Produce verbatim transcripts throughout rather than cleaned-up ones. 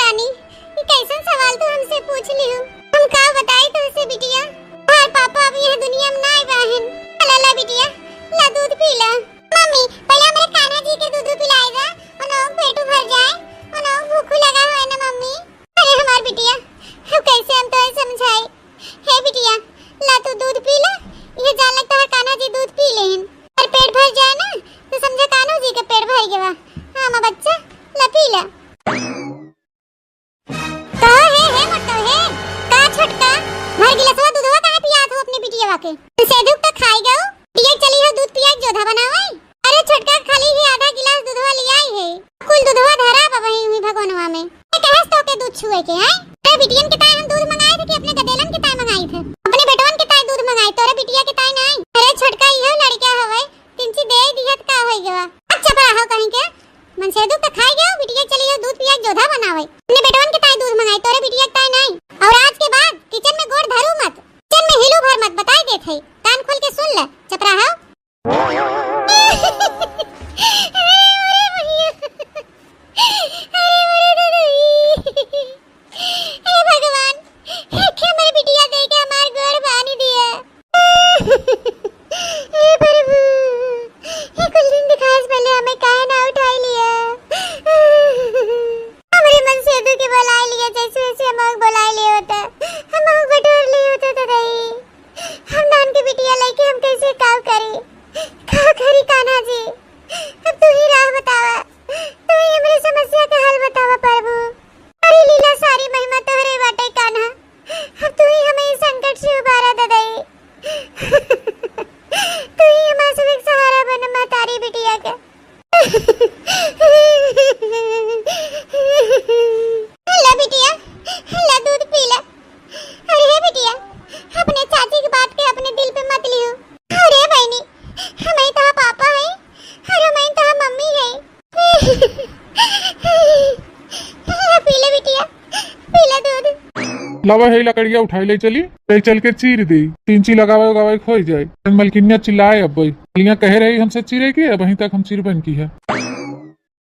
रानी, ई कैसन सवाल तू हमसे पूछ लिहू? हम का बताई तुमसे बिटिया? तोहार पापा अब यह दुनिया में नाई बाहिन। ला, ला बिटिया, ला दूध पी ला। मम्मी, पहले हमरे कान्हा जी के दूध पिलाई दा, उन्हों पेटू भर जाए, उन्हों भूखू लगा हुआ है ना मम्मी। अरे हमार बिटिया, अब कैसे हम तोहे समझाई? हे बिटिया, ला तू दूध पी ला, ये जान लग तोहार कान्हा जी दूध पी लेहिन। और पेट भर जाए ना, तो समझा कान्हा जी के पेट भर गवा। हाँ, माँ बच्चा, ला पी ला। कहो हे, हे मोटो हे, का छोटका, भर गिलसवा दूधवा काहे पियात हो अपने बिटिया के? सेदुक तो खाई गयो, पिए चली हो दूध पिया के जोधा बनावे। अरे छोटका खाली ही आधा गिलास दूधवा ले आई है, कुल दूधवा धरा बा वहीं हुई भगवानवा में। ये कहस तो के दूध छुए के, हैं? अरे बिटियन के ताई हम दूध मंगाए थे कि अपने गदेलन के ताई मंगाए थे? अपने बेटवन के ताई दूध मंगाए, तोरे बिटिया के ताई नहीं। अरे छोटका इहो लड़का हवे, तिनची दे दिहत का होई गवा। अच्छा बड़ा हो कहीं के, मनसेदू तो खाई गयो, बिटिया चली हो दूध पिया के जोधा बनावे। अपने बेटवन के ताई दूध मंगाए, तोरे बिटिया के ताई नहीं। और आज के बाद किचन में गोड़ धरू मत, किचन में हिलू भर मत, बताई देत है। कान खोल के सुन ले, चपराहा। अरे, अरे भैया। अरे, अरे दादा। हे भगवान, हे हमरे बिटिया दे के हमार गोड़ बांध दिया। हे प्रभु, हे कुल दिन दिखास पहले हमें काहे ना उठाई लिया? हमरे मनसेदू के बुलाई लिया, जैसे वैसे हम लोग बुलाई लिए होता, हम लोग बटोर लिए होता तो नहीं। हम नान के बिटिया लेके हम कैसे काव करी? का करी कान्हा जी? अब तू ही राह बतावा, तू ही हमरी समस्या का हल बतावा प्रभु। सारी लीला, सारी महिमा तोहरे बाटे कान्हा, अब तू ही हमें इस संकट से उबारा दे दई। तू ही हमार सब एक सहारा बन महतारी बिटिया के। ला बिटिया, ला दूध पी ला। अरे हे बिटिया, अपने चाची की बात के अपने दिल पे मत लियो। अरे बहनी, हमें तो पापा है और हमें तो मम्मी है। ला पी ले बिटिया, पी ले दूध। लावा है लकड़िया उठाई ले चली, ले चल के चीर दे। तिनची लगावे उगावे खोई जाए। मलकिनिया चिल्लाए अब, मलकिनिया कहे रही हमसे चीरे के, अब वहीं तक हम चीर बन की है।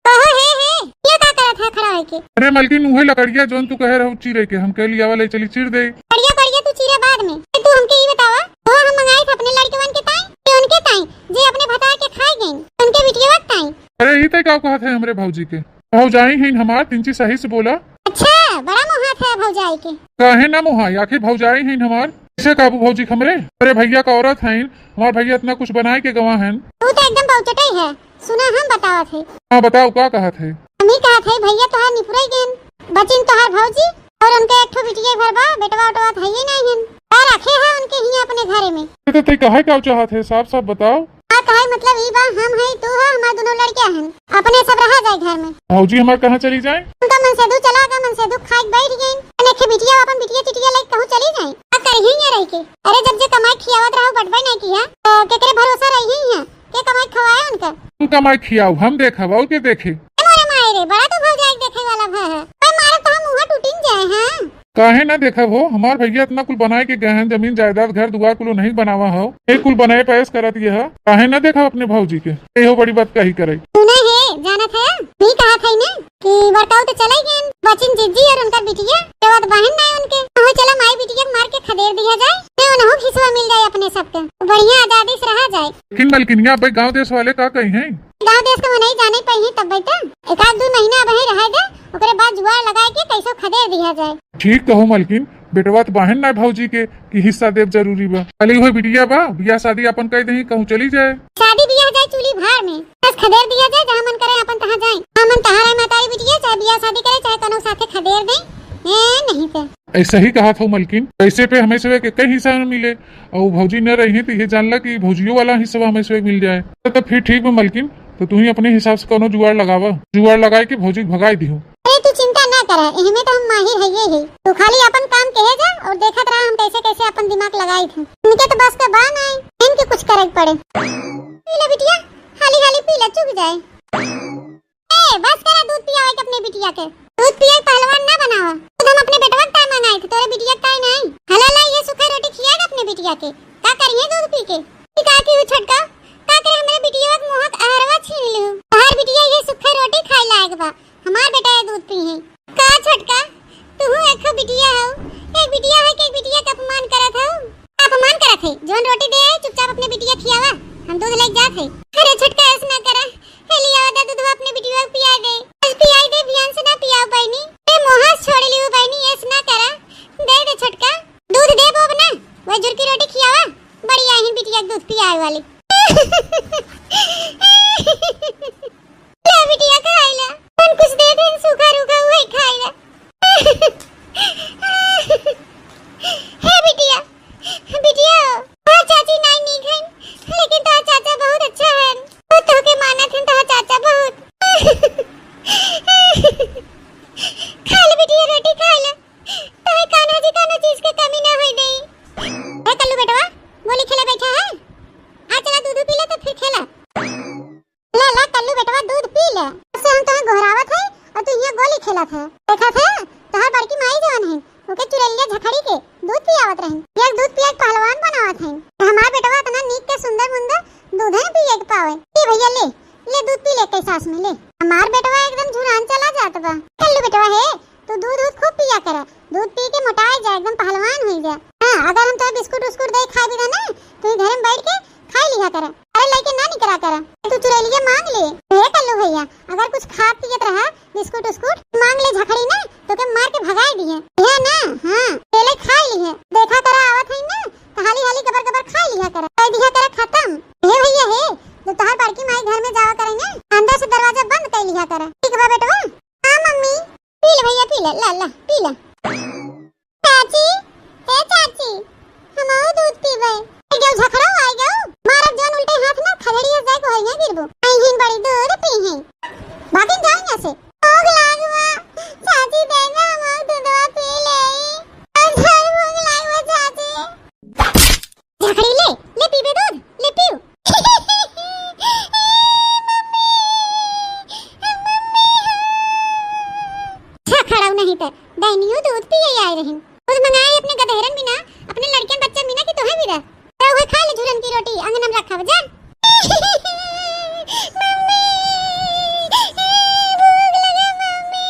कहो हे, हे, ये का करत है खड़ा होके? अरे मलकिन, उहे लकड़िया जौन तू कहे रहू चीरे के, हम कह लिया वाले चली चीर दे। लकड़िया कड़िया तू चीरे बाद में। तू हमके ई बतावा, वो हम मंगाई थे अपने लड़कवन के ताई, कि उनके ताई, जे अपने भतार के खाए गईन, उनके बिटिया ताई। अरे ई ते का कहत है हमरे भौजी के? भौजाई हैं हमार, तिनची सही से बोला। अच्छा, बड़ा मोहात है भौजाई के। काहे ना मोहाई, आखिर भौजाई हैं हमार। कैसे काबू भौजी हमरे? अरे भैया का औरत हैं, हमार भैया इतना कुछ बनाए के गवा हैं। तू तो एकदम बहुचटई है। सुना, हम बतावत है। हाँ, बताओ, का कहत है? हम ही कहत है, भैया तोहार निपुराई गेन, बचिन तोहार भौजी, और उनके एक ठो बिटिया घर बा, बेटवा उटवा तो है ही नहीं हन। का रखे है उनके हियाँ अपने घरे में? ये तो तई कहे का चाहत है, साफ साफ बताओ। का कहे मतलब ई बा, हम है, तू है, हमार दोनों लड़कियाँ हन, अपने सब रहा जाए घर में। भौजी हमार कहाँ चली जाए? हम तो मनसेदू चला गए, मनसेदू खाए के बैठ गए, अने खे बिटिया अपन बिटिया चिटिया लेके कहूँ चली जाए। का करी है यहाँ रह के? अरे जब जे कमाई खियावत रहो बटबे नहीं किया, तो केकरे भरोसा रही है यहाँ? के कमाई खवाए उनका? तू कमाई खियाऊ, हम देखब, और के देखे? ए मोरे माई रे, बड़ा तू भौजाई के देखे वाला भा है। कोई मारे तो हम मुँह टूटिन जाए हैं। काहे ना देखब हो, हमार भैया इतना कुल बनाए के गए हैं, जमीन जायदाद घर दुआर कुल नहीं बनावा हो, एक कुल बनाए पैस करत ये है, काहे ना देखब अपने भौजी के? ये हो बड़ी बात कही करे। तू नहीं है, जानत है, नहीं कहा था ना। कि बड़काऊ तो चले गए, बचिन जिज्जी और उनकर बिटिया, के बाद बहन नहीं उनके। हो चला माई बिटिया के मार के खदेर दिया जाए, ने उनहु हिस्सा मिल जाए अपने सबके, तो बढ़िया आजादी से रहा जाए। लेकिन मलकिनिया, अब गाँव देश वाले का कही हैं? गाँव देश के मनई जाने पे ही तब बैठा, एक आध दो महीना अब ही रहे दे, ओकरे बाद जुआर लगाए के कैसो खदेर दिया जाए। ठीक कहो मलकिन, बेटवा तो बहन ना भौजी के, कि हिस्सा देब जरूरी बा। खाली वह बिटिया बा, बियाह शादी अपन कह दही, कहूँ चली जाए। शादी बियाह जाए चूल्ही भार में, बस खदेर दिया जाए, जहाँ मन करे अपन तहाँ जाए। हाँ, मन तहाँ रहे महतारी बिटिया, चाहे बियाह शादी करे, चाहे कोनो साथे खदेर दे, ए, नहीं तो। ऐसा ही कहा था मलकिन, कैसे पे हमें से के कई हिस्सा न मिले, और भौजी न रही तो ये जान ला कि भौजियों वाला हिस्सा हमें से मिल जाए। तो, तो फिर ठीक बा मलकिन, तो तू ही अपने हिसाब से कोनो जुगाड़ लगावा, जुगाड़ लगाए के भौजी के भगाई दिहो। अरे तू चिंता ना करा, इहमे तो हम माहिर हइये ही। तू खाली अपन काम कहे जा और देखत रहा हम कैसे कैसे अपन दिमाग लगाई थे। इनके तो बस के बा नहीं, इनके कुछ करे के पड़े। पी ले बिटिया, हाली हाली पी ले, चुक जाए। ए, बस करा दूध पियावे के अपने बिटिया के। दूध पिया के पहलवान ना बनावा। दूध हम अपने बेटवा के ताई मंगाई थे, तोरे बिटिया के ताई नहीं। हला ला ये सूखा रोटी खिया दे अपने बिटिया के। का करिए दूध पी के? ई का की छोटका? का करे हमरे बिटिया के मुँह के अहरवा छीन लियो। तोहार बिटिया ये सूखा रोटी खाए लायक बा। हमार बेटा ये दूध पी है। का छोटका, देखो बिटिया हो, एक बिटिया है कि एक बिटिया का अपमान करत हो। अपमान करत है, जौन रोटी दे है, चुपचाप अपने बिटिया खियावा, हम दूध लेके जात है। अरे छोटका, ऐस ना करा, हे लिया वादा दूधवा अपने बिटिया को पिया दे। आज पियाई दे, बिहान से ना पियाओ बहनी। ए मोहास छोड़ लियो बहनी, ऐस ना करा, दे दे छोटका। दूध दे बोब ना, वही जुरकी रोटी खियावा, बड़ी आहिन बिटिया के दूध पियाए वाली। ला बिटिया खाइला, हम कुछ दे देन सूखा रूखा हुआ खाइला। हे बिटिया, बिटिया, तोहार चाची नाई नीक हन, लेकिन तोहार चाचा बहुत अच्छा हन। वो तोहके मानत हन, तोहार चाचा बहुत। खा ले बिटिया, रोटी खा ले। तोहे कान्हा जी कौनो चीज के कमी ना होई देई। ए कल्लू बेटवा, गोली खेले बैठा है? आ चला दूध पी ले तो फिर खेला। ले, ले, कल्लू बेटवा, दूध पी ले। से हम तोहे गोहरावत है और तू यहाँ गोली खेलत है। देखत है, तोहार बड़की माई जवन है, ओके चुरैलिया झखड़ी के दूध पियावत रही। एक दूध पिया के पहलवान बनावत है। हमार बेटवा इतना नीक के सुंदर मुंदर दूध है पिए के पावे। ए भैया, ले, ले दूध पी ले, कैसा में ले। हमार बेटवा एकदम झुरान चला जात बा। कल्लू बेटवा है, तू दूध दूध खूब पिया कर, दूध पी के मोटाए जा, एकदम पहलवान हुई जा। हाँ, अगर हम तोहे बिस्कुट उस्कुट दे खाए भी ना, तू ही घर में बैठ के खाई लिया कर। अरे लइके ना निकरा कर, तू चुरैलिया मांग ले। हे कल्लू भैया, अगर कुछ खात पियत रहा बिस्कुट उस्कुट, मांग ले झखड़ी ना, तोके मार के भगाए दिए। हे ना, हाँ, पहले खाई लिहे। देखा करा आवत है ना, तो हाली हाली गबर गबर खाई लिया कर, कर दिया कर खत्म। हे भैया हे, जब तोहार बड़की माई घर में जावा करे ना, अंदर से दरवाजा बंद कर लिया कर। ठीक बा बेटवा? हाँ मम्मी। पी ले भैया, पी ले, ला, ला, पी ले। चाची, हे चाची, हमहू दूध पीबे। आई गयो झखड़ा, आई गयो। मारब जौन उल्टे हाथ ना, खजड़िया जाए को है, यहाँ गिरबो। आई हिन बड़ी दूध पी हैं। बाकिन जाओ यहाँ से। भूख लाग बा। चाची, दे ना, हमहू दूधवा पी ले। आज हर भूख लाग बा, चाची। झखड़ी ले, ले पीबे दूध, ले पीऊ। Mummy, mummy. झखड़ऊ नहीं त, दैनियो दूध पिए आए रहिन। दूध मंगाए अपने गदहरन बिना, अपने लड़कियन बच्चन बिना कि तोहे बिना। तो उहे खा ले झुरन की रोटी, अंगना में रखा जा। मम्मी, भूख लगा mummy.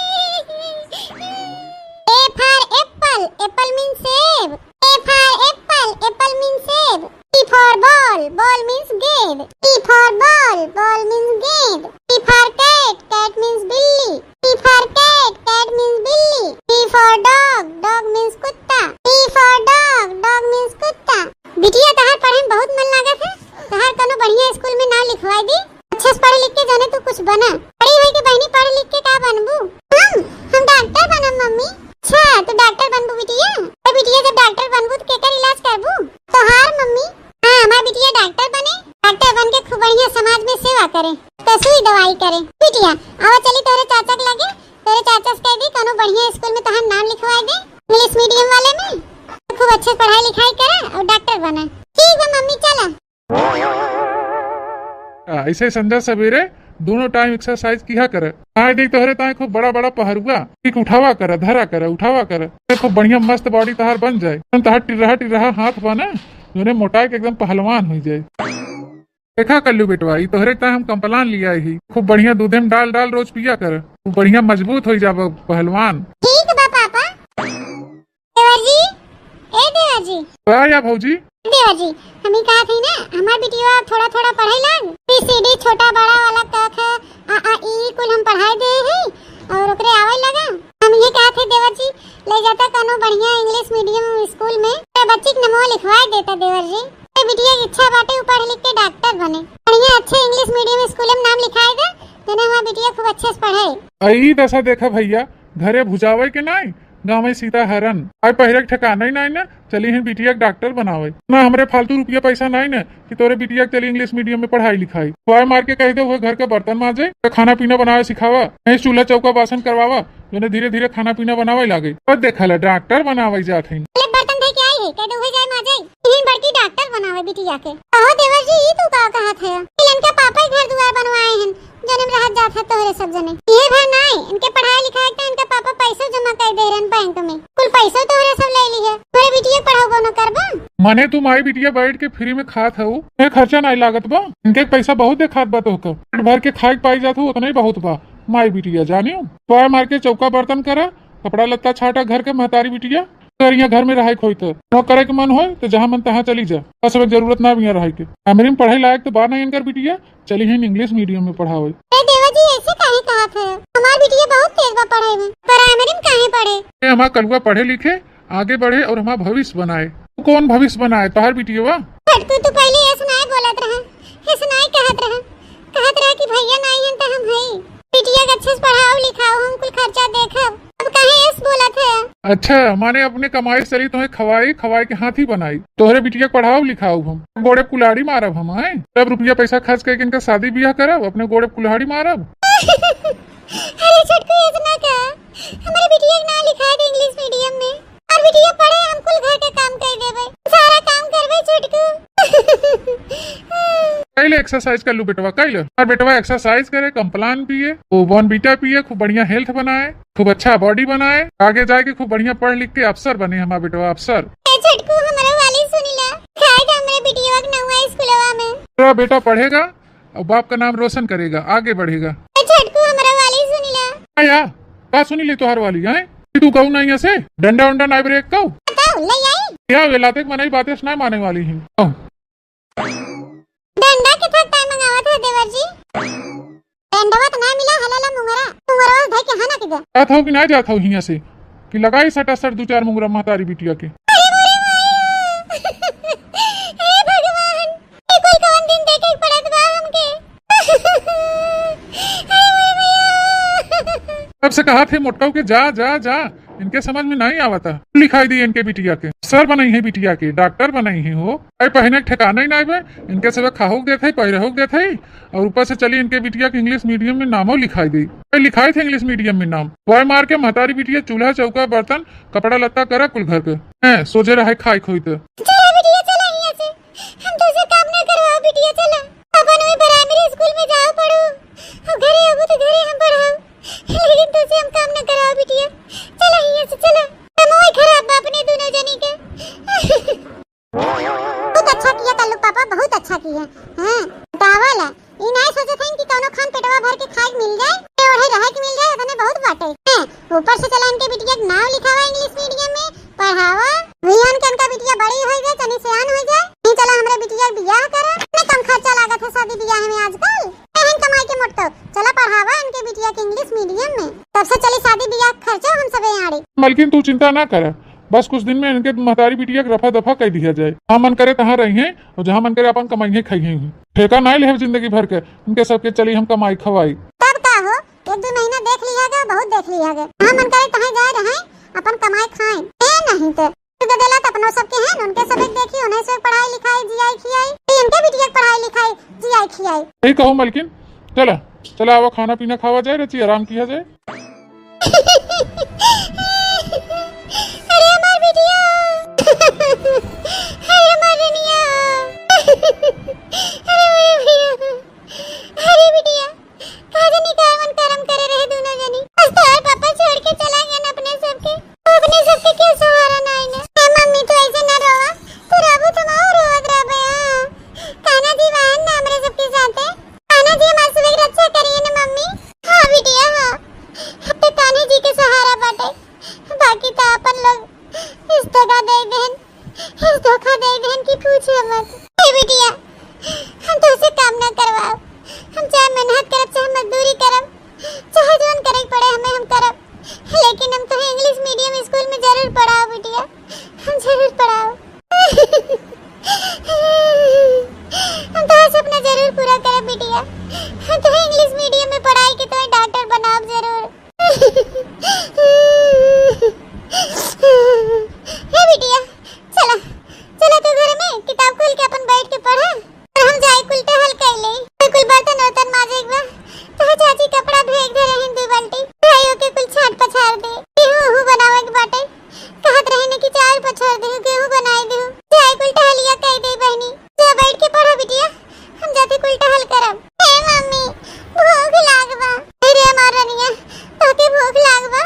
A for apple, apple means सेब। A for apple, apple means सेब। B for ball, ball means गेंद। B for ball, ball means गेंद। C for cat, cat means बिल्ली। C for cat, cat means बिल्ली। D for dog, dog means कुत्ता। D for dog, dog means कुत्ता। बिटिया तहार पढ़े में बहुत मन लागत है, तहार कोनो बढ़िया स्कूल में नाम लिखवाई दी। अच्छे से पढ़ लिख के जाने तू कुछ बना। बड़ी होई के बहनी पढ़ लिख के का बनबू? हम, हम डॉक्टर बनब मम्मी। अच्छा, तू डॉक्टर बनबू बिटिया? तो बिटिया जब डॉक्टर बनबू तो केकर इलाज करबू? तोहार मम्मी। हाँ, हमार बिटिया डॉक्टर बने, डॉक्टर बन के खूब बढ़िया समाज में सेवा करे, तो सुई दवाई करे। बिटिया, आवा चली तोरे चाचा के लगे, तोरे चाचा से कह दी कोनो बढ़िया स्कूल में तोहार नाम लिखवाई दे, इंग्लिश मीडियम वाले में। खूब अच्छे से पढ़ाई लिखाई करे और डॉक्टर बने। ठीक बा मम्मी, चला। आ, ऐसे संझा सवेरे दोनों टाइम एक्सरसाइज किया करे। आए देख तोहरे ताए खूब बड़ा बड़ा पहरुआ, ठीक उठावा करे, धरा करे, उठावा करे। ये खूब बढ़िया मस्त बॉडी तहार बन जाए। हम तहार टिर्रहा टिर्रहा हाथ बा ना, जोने मोटाए के एकदम पहलवान हो जाए। देखा कल्लू बेटवा, ई तोहरे ताए हम कंप्लान लिया ही। खूब बढ़िया दूधे में डाल डाल रोज पिया कर, खूब बढ़िया मजबूत हो जाबा पहलवान। ठीक बा पापा। देवर जी, ए देवर जी। का या भौजी? देवर जी, हम ही कहा थी ना, हमार बिटिया थोड़ा थोड़ा पढ़े लाग, बी सी डी, छोटा बड़ा वाला क ख, आ आ ई कुल हम पढ़ाई दे ही और ओकरे आवे लगा। हम ये कहा थे देवर जी, ले जाता कोनो बढ़िया इंग्लिश मीडियम स्कूल में, तो बच्ची के नमवा लिखवाए देता देवर जी। तो बिटिया की इच्छा बाटे उ पढ़ लिख के डॉक्टर बने, बढ़िया अच्छे इंग्लिश मीडियम स्कूल में नाम लिखाए दे, जेने हमार बिटिया खूब अच्छे से पढ़े। आ ई दशा देखा भैया, घरे भुजावे के नाई, गाँवे सीता हरन। आई पहिरे के ठिकाना ही नाई ना, चली ही बिटिया के डॉक्टर बनावे। ना हमरे फालतू रुपया पैसा नाई ना कि तोरे बिटिया के चली इंग्लिश मीडियम में पढ़ाई लिखाई। वाय मार के कह दे, उहे घर के बर्तन माजे, तो खाना पीना बनावे सिखावा, नहीं चूल्हा चौका बासन करवावा, जोने धीरे धीरे खाना पीना बनावे लागे। और देखा ला, डॉक्टर बनावे जात है। ले बर्तन धे के आई है, कह दे उहे जाए माजे। इहिन बड़की डॉक्टर बनावे बिटिया के। कहो देवर जी, ई तू का कहत है? इनका पापा ही घर दुआर बनवाए हैं, जने में रहत जात है तोहरे सब जने। ये भर नाई, इनके पढ़ाई लिखाई के इनका पापा पैसा जमा कर दे रहन बैंक में। कुल पैसा तोहरे सब ले ली है। तोहरे बिटिया पढ़ाबो न करबो। मने तू माई बिटिया बैठ के फ्री में खात हऊ, ए खर्चा नाई लागत बा। इनके पैसा बहुत देखात बा तोहका। पेट भर के खाए के पाई जात हऊ, उतना ही बहुत बा। माई बिटिया जानियो, वाय मार के चौका बर्तन करा, कपड़ा लत्ता छाटा घर के महतारी बिटिया। अगर यहाँ घर में रहे के होई तो, वो करे के मन होई तो जहाँ मन तहाँ चली जा। बस अब जरूरत ना बिया रहे के। हमरे में पढ़े लायक तो बा नहीं इनकर बिटिया, चली ही इंग्लिश मीडियम में पढ़ावे। ए देवर जी, ऐसे काहे कहत है? हमार बिटिया बहुत तेज बा पढ़े में, पर हमरे में काहे पढ़े? ए, हमार कलुआ पढ़े लिखे, आगे बढ़े और हमार भविष्य बनाए। तू कौन भविष्य बनाए, तोहार बिटिया बा? छोटकू, तू पहले ऐसे नाय बोलत रहा, ऐसे नाय कहत रहा, कहत रहा कि भैया नाय हन त हम हई। बिटिया के अच्छे से पढ़ाओ लिखाओ, हम कुल खर्चा देखब। अब काहे ऐसे बोलत है? अच्छा, माने अपने कमाई से चली, तुम्हें खवाई, खवाई के हाथी बनाई। तोहरे बिटिया के पढ़ाओ लिखाओ हम, गोड़े कुल्हाड़ी मारब हम, हैं? सब रुपया पैसा खर्च करके इनका शादी ब्याह करब, अपने गोड़े कुल्हाड़ी मारब। अरे छोटकू, ऐसे ना कह, हमारे बिटिया के ना लिखाए दे इंग्लिश मीडियम में। और बिटिया पढ़े, हम कुल घर के काम कर देबे, सारा काम करबे छोटकू। कैले एक्सरसाइज कर लू बेटवा, कैले। और बेटवा एक्सरसाइज करे, कॉम्प्लान पिए, वो बॉर्नवीटा पिए, खूब बढ़िया हेल्थ बनाए, खूब अच्छा बॉडी बनाए, आगे जाके खूब बढ़िया पढ़ लिख के अफसर बने हमार बेटवा, अफसर। ए छोटकू, हमरो वाली सुनी ला, खाए के हमरे बिटिया के नौवा स्कूलवा में। तेरा बेटा पढ़ेगा और बाप का नाम रोशन करेगा, आगे बढ़ेगा। ए छोटकू, हमरो वाली सुनी ला। आया, का सुनी ले तोहार वाली, हैं? कि तू कहू ना यहाँ से, डंडा उंडा ना ब्रेक कहू। बताओ, ले आई। क्या वे लाते के मनई बातें सुनाए माने वाली हैं। कहू। डंडा के थक टाइम मंगावत है देवर जी। डंडवा तो ना मिला, हलाला मुंगरा, मुंगरवा धै के हना के दे। जात हो कि ना जात हो हियाँ से, कि लगाई सटासट दू चार मुंगरा महतारी बिटिया के। अरे मोरे माया। हे भगवान, ये कुल कौन दिन देखे के पड़त बा हमके? अरे मोरे माया। तब से कहा थे मोटकाऊ के जा, जा, जा, इनके समझ में नहीं आवता। लिखाई दी इनके बिटिया के, सर बनाई है बिटिया के, डॉक्टर बनाई है हो। अरे पहने के ठिकाना ही नहीं बे, इनके सब खाहो के देत है, पहिरहो के देत है, और ऊपर से चली इनके बिटिया के इंग्लिश मीडियम में नामो लिखाई दी। अरे लिखाई थे इंग्लिश मीडियम में नाम, वाय मार के महतारी बिटिया चूल्हा चौका बर्तन कपड़ा लत्ता करा कुल घर के। हैं, सोझे रहे खाई खोई तो। चला बिटिया, चला हियाँ से। हम तोसे काम ना करवाओ बिटिया, चला। अपन वही प्राइमरी स्कूल में जाओ पढ़ो। और घरे आबो तो घरे हम पढ़ाओ। लेकिन तोसे हम काम ना कराओ बिटिया। चला हियाँ से, चला। हम वही खराब बा अपने दोनों जनी के। बहुत अच्छा किया कल्लू पापा, बहुत अच्छा किया। हाँ, बतावा ला। ई नाय सोचत हईन कि कौनो खान पेटवा भर के खाए के मिल जाए, ओढ़े रहे के मिल जाए, इतने बहुत बाटे। हैं, ऊपर से चला इनके बिटिया के नाम लिखावा इंग्लिश मीडियम में, पढ़ावा। भैया के इनका बिटिया बड़ी हो जाए, तनी सयान हो जाए। नहीं चला हमरे बिटिया के बियाह करा। इतने कम खर्चा लागत है शादी बियाह में आजकल। एहन कमाई के मोटको, चला पढ़ावा इनके बिटिया के इंग्लिश मीडियम में। तब से चली शादी बियाह खर्चा हम सबे आड़ी। मलकिन तू चिंता ना कर, बस कुछ दिन में इनके महतारी बिटिया के रफा दफा कर दिया जाए। जहाँ मन करे तहाँ रही हैं और जहाँ मन करे अपन कमाई खाई हैं। ठेका नाय लेहब जिंदगी भर के, इनके सबके चली हम कमाई खवाई। तब का हो, एक दो महीना देख लिया गा, बहुत देख लिया गा। जहाँ मन करे तहाँ जाए रहे, अपन कमाई खाए। ए नहीं तो, तू दे देला त अपनो सबके हैं, उनके सब एक देखी, उन्हें से पढ़ाई लिखाई, जियाई खियाई, ए इनके बिटिया के पढ़ाई लिखाई, जियाई खियाई। यही कहो मलकिन, चला, चला आवा खाना पीना खावा जाए, रची आराम किया जाए। अरे हमार बिटिया, अरे हमार रनिया, अरे हमार भैया, अरे बिटिया, का जानी का मन करम करे रहे दोनों जनी। आज तोहर पापा छोड़ के चला गए अपने सबके, अपने सबके के सहारा ना आईने। ए मम्मी, तू ऐसे ना रोवा, तू रोबू तो हम और रोवत रहबे। हाँ, कान्हा जी वाहन ना हमरे सबके साथे। कान्हा जी हमार सबके रक्षा करिए ना मम्मी। हाँ बिटिया, हाँ, अब तो कान्हा जी के सहारा बाटे, बाकी तो अपन लोग इस दगा दे देन, इस धोखा दे देन कि पूछे मत। ए बिटिया, हम तोसे काम ना करवाओ, हम चाहे मेहनत करब, चाहे मजदूरी करब, चाहे जवन करे के पड़े हमें हम करब, लेकिन हम तोहे इंग्लिश मीडियम स्कूल में जरूर पढ़ाओ बिटिया, हम जरूर पढ़ाओ। हम तोहार सपना जरूर पूरा करब बिटिया, हम तोहे इंग्लिश मीडियम में पढ़ाई के तोहे डॉक्टर बनाब जरूर। हे बिटिया, चला, चला तू घर में किताब खोल के अपन बैठ के पढ़ा। और हम जाए कुल टहल कैले, तो कुल बर्तन वर्तन माजे एक बार, तो चाची कपड़ा धोए के धरे हैं दो बाल्टी, भाइयों के कुल छाट पछाड़ दे, गेहूं ओहू बनावे के बाटे, कहत रहे ने कि चाउर पछाड़ दे, गेहूं बनाए दे, जाए कुल टहलिया कह दे बहनी। जा बैठ के पढ़ा बिटिया, हम जाते कुल टहल करब। हे मम्मी, भूख लाग बा। अरे हमार रनिया, तोके भूख लाग बा?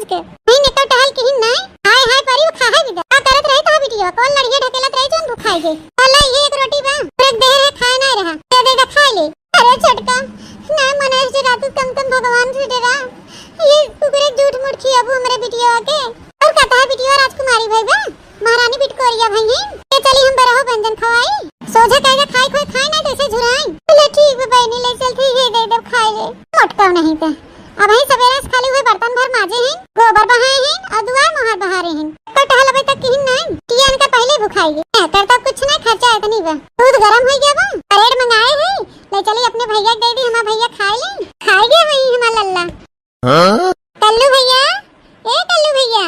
के। नहीं निकल टहल किहिन नहीं। हाय हाय परी वो खा है बिदा। का करत रही तो बिटिया, कौन लड़िए ढकेलत रही जोन भुखाई गई। अल्लाह ये एक रोटी बा, पूरे देह है खाए नहीं रहा। दे दे दे खाए ले। अरे छोटका, ना मने से डरा तू, कम कम भगवान से डरा। ये कुकुरे झूठ मूठ खियाबू हमरे बिटिया के। और कहता है बिटिया राजकुमारी भई बा, महारानी बिटकोरिया भई है। ये चली हम बरहो व्यंजन खवाई। सोझे कह दे खाई खोई खाई ना जैसे झुराई। ले ठीक बा बहनी, ले चलती है दे दे खाए ले। मोटका नहीं ते। अबहीं सबेरे से खाली हुए बर्तन भर माजे हैं, गोबर बहाए हैं और दुआर मोहार बहारे हैं। कल टहल अबे तक किहिन नहीं, किया इनका पहले भुखाई गई। ए, करता कुछ नहीं, खर्चा इतनी बा। दूध गरम हो गया बा, ब्रेड मंगाए हैं, ले चली अपने भैया के दे दी, हमार भैया खाए ले। खाए गए वही हमार लल्ला। हाँ? कल्लू भैया, ए कल्लू भैया,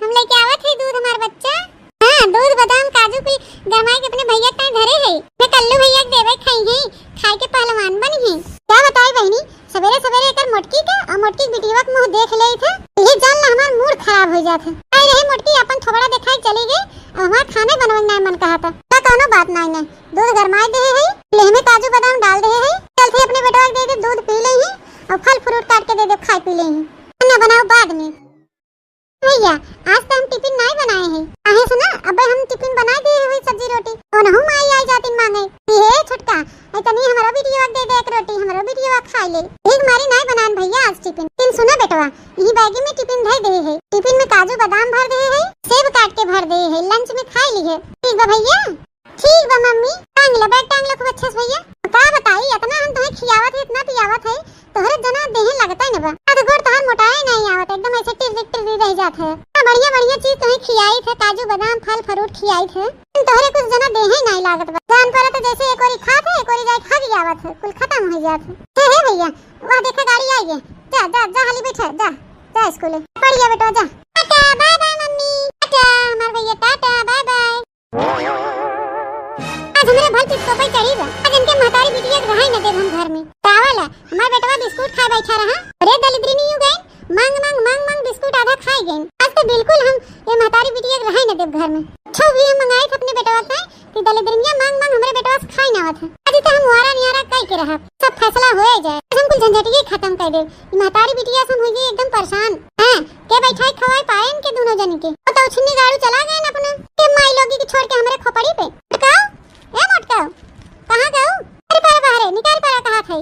हम लेके आवत है दूध हमार बच्चा। हाँ, दूध, बादाम, काजू कुल गरमाई के अपने भैया के ताई धरे है। मैं कल्लू भैया के देवे खाई है, खाए के पहलवान बनी है। का बताई बहिनी, सबेरे सबेरे एकर मोटकी के और मोटकी के बिटिया के मुंह देख ले थे। ये जान ला हमार मूड खराब हो जात है। आई रही मोटकी अपन थोबड़ा दिखाई चली गई और हमार खाने बनवे ना मन कहा था। का कौनो बात नहीं, नहीं दूध गरमाई दे है, लेह में काजू बादाम डाल दे है, चलते अपने बेटवा के दे दे दूध पी ले ही और फल फ्रूट काट के दे दे खाए पी ले ही। खाना बनाओ बाद में। भैया, आज तो हम टिफिन नहीं बनाए हैं। आहे सुना, अबे हम टिफिन बनाए दिए हुए सब्जी रोटी। ओनहु माई आई जातिन मांगे। ये छोटका, ए तनी हमरो बिटिया दे दे एक रोटी, हमरो बिटिया खा ले। एक मारी नहीं बनान भैया आज टिफिन। लेकिन सुना बेटवा, यही बैगी में टिफिन धर दे है। टिफिन में काजू बादाम भर दे है, सेब काट के भर दे है, लंच में खा ली है। ठीक बा भैया। ठीक बा मम्मी, टांग ले, बैग टांग ले खूब अच्छा से भैया। का बताई, इतना हम तुम्हें खियावत है, इतना पियावत है, तोहरे जना देहे लगता ही न बा। हाथ गोड़ तोहार मोटाए नहीं आवत, एकदम ऐसे टिर्री टिर्री रह जात है। इतना बढ़िया बढ़िया चीज तुम्हें खियाई थे, काजू बादाम फल फ्रूट खियाई थे, तोहरे कुछ जना देहे नहीं लागत बा। जान पर तो जैसे एक ओरी खात है, एक ओरी जाए खा भी आवत है, कुल खत्म हो जात है। हे हे भैया, वह देखा गाड़ी आई है, जा जा जा हाली बैठा, जा जा स्कूल। बढ़िया बेटा जा। Tata bye bye mummy, tata हमार भैया, टाटा बाय बाय। आज हमरे भल पिस्तोपे चढ़ी बा। आज इनके महतारी बिटिया के रहाई न देब हम घर में। का वाला? हमार बेटवा बिस्कुट खाए बैठा रहा। अरे दलिद्री नहीं हो गए, मांग मांग मांग मांग बिस्कुट आधा खाए गए। आज तो बिल्कुल हम ये महतारी बिटिया के रहाई न देब घर में। अच्छा भी हम मंगाए थे अपने बेटवा के कि दलिद्रिया मांग मांग हमरे बेटवा से खाए ना आवत है। आज तो हम वारा नियारा कई के रहा, सब फैसला होए जाए। आज हम कुल झंझटिये खत्म कर दे। ई महतारी बिटिया से हम हो गई एकदम परेशान। हैं? के बैठाई खवाई पाए इनके दोनों जन के? वो तो उछनी गाड़ू चला गए ना अपना। के माई लोगी के छोड़ के हमरे खोपड़ी पे। मोटकाओ, ए मोटकाओ, कहाँ गऊ? अरे पारा बाहरे, निकाल पारा कहाँ थे?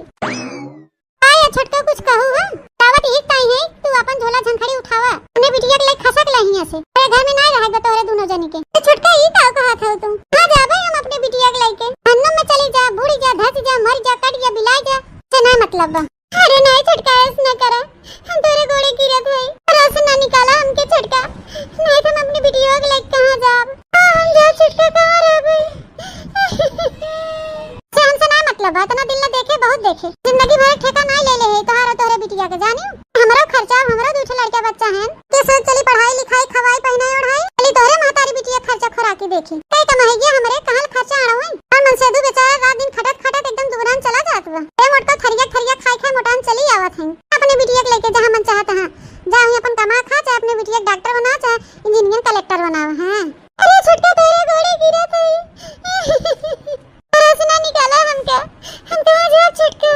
का ये छोटका कुछ कहू है? तावत एक ताई है, तू अपन झोला झंखड़ी उठावा। अपने बिटिया के लेके खसक ला हियां से। अरे घर में ना रहे बा तोहरे दोनों जनी के। ए छोटका, ई का कहा था तू? कहाँ जाबे हम अपने बिटिया के लेके? अन्नम में चली जा, बूड़ी जा, धस जा, मर जा, कट जा, बिलाई जा। से ना मतलब बा। अरे नहीं छोटका, ऐस ना करा, हम तोरे गोड़े गिरत हई, रस ना निकाला हमके छोटका, नहीं तो हम अपनी बिटिया के लेके कहाँ जाब? आ, हम जा छोटका, कहाँ रहबे? से हमसे ना मतलब बा, इतना दिल ना देखे, बहुत देखे, जिंदगी भर ठेका नहीं ले ले है तोहार और तोहरे बिटिया के, जानी? हमरो खर्चा, हमरो दू ठे लड़का बच्चा हैं, के सोच चली पढ़ाई लिखाई, खवाई पहनाई ओढ़ाई, चली तोहरे महतारी बिटिया खर्चा खोराकी देखी, कई कमाइया हमरे, कहाँ खर्चा आड़ो है? और मनसेदू बेचारा रात दिन खटत खटत एकदम दुबरान चला जात बा। ए मोटका थरिया थरिया खाई खाई मोटान चली आवत है। अपने बिटिया के लेके जहाँ मन चाहत तहाँ जा, वहीं अपन कमा खा, चाहे अपने बिटिया के डॉक्टर बनाओ, चाहे इंजीनियर कलेक्टर बनाओ। हैं? अरे छोटका, तोरे गोड़े गिरत है। रस ना निकाला हमका, हम कहाँ जाब छोटका?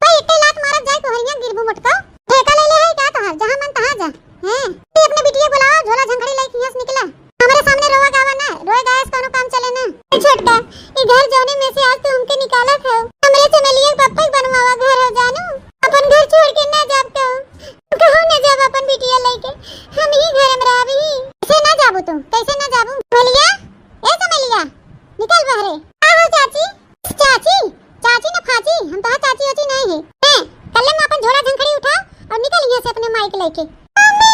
भाई, एक लात मारत जाए कोहरिया गिरबू मोटका। ठेका ले ले है का तोहार? जहाँ मन तहाँ जा। हैं? तू अपने बिटिया बुलावा, झोला झंखड़ी लेके यहाँ से निकला। हमरे सामने रोवा गावा ना, रोए गाए से कौनो काम चले ना। ए छोटका, ई घर जौने में से आज तू हमके निकालत हो, हमरे चमेलिया के पप्पा के बनवावा घर हो जानू। अपन घर छोड़ के ना जाब कहू। कहू ना जाब अपन बिटिया लेके, हम ही घर में रहबी। कैसे ना जाबू तू, कैसे ना जाबू? चमेलिया, ए चमेलिया, निकल बाहरे। का हो चाची? चाची, चाची न फाची, हम तोहार चाची वाची नहीं है। हैं, कल्ले में अपन झोला झंखड़ी उठा और निकल यहाँ से अपने माई के लेके। मम्मी,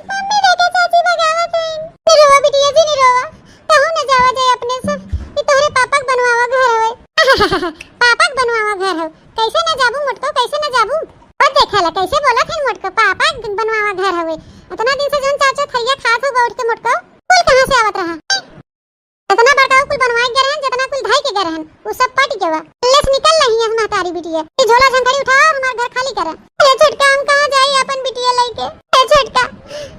मम्मी देखो चाची भगावत है। निरोवा बिटिया जी निरोवा, कहूँ न जावा जाए अपने से, ये तोहरे पापा के बनवावा घर होए। पापा के बनवावा घर हो, कैसे न जाबू मोटको, कैसे न जाबू? और देखा ला कैसे बोलत है मोटको, पापा के बनवावा घर होए। इतना दिन से जौन चाचा थरिया खात हो बैठ के मोटको, कुल कहाँ से आवत रहा? इतना बड़का कुल बनवाए गए रहन, जितना कुल धाई के गए रहन, वो सब पट गवा। ले से निकल रही है महतारी बिटिया। ये झोला झंखड़ी उठाओ और हमार घर खाली करा। ए छोटका, हम कहाँ जाई अपन बिटिया लेके? ए छोटका,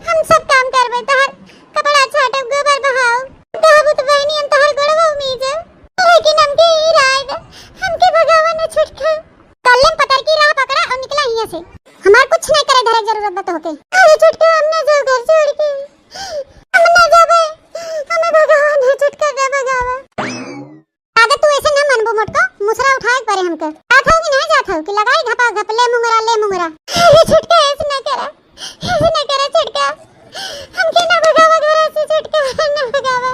हम सब काम करबे, तोहर कपड़ा छाटब, गोबर बहाओ। कहबू तो बहनी हम तोहर गोड़वा उमीजब। लेकिन हमके ई राय दे, हमके भगावा ना छोटका। कल्ले में पतर की राह पकड़ा और हमके। जात हो कि नहीं जात हो कि लगाई घपा घप, ले मुंगरा, ले मुंगरा। अरे छोटका, ऐसे ना करा, ऐसे ना करा छोटका, हमके ना भगावा घर से छोटका, ना भगावा।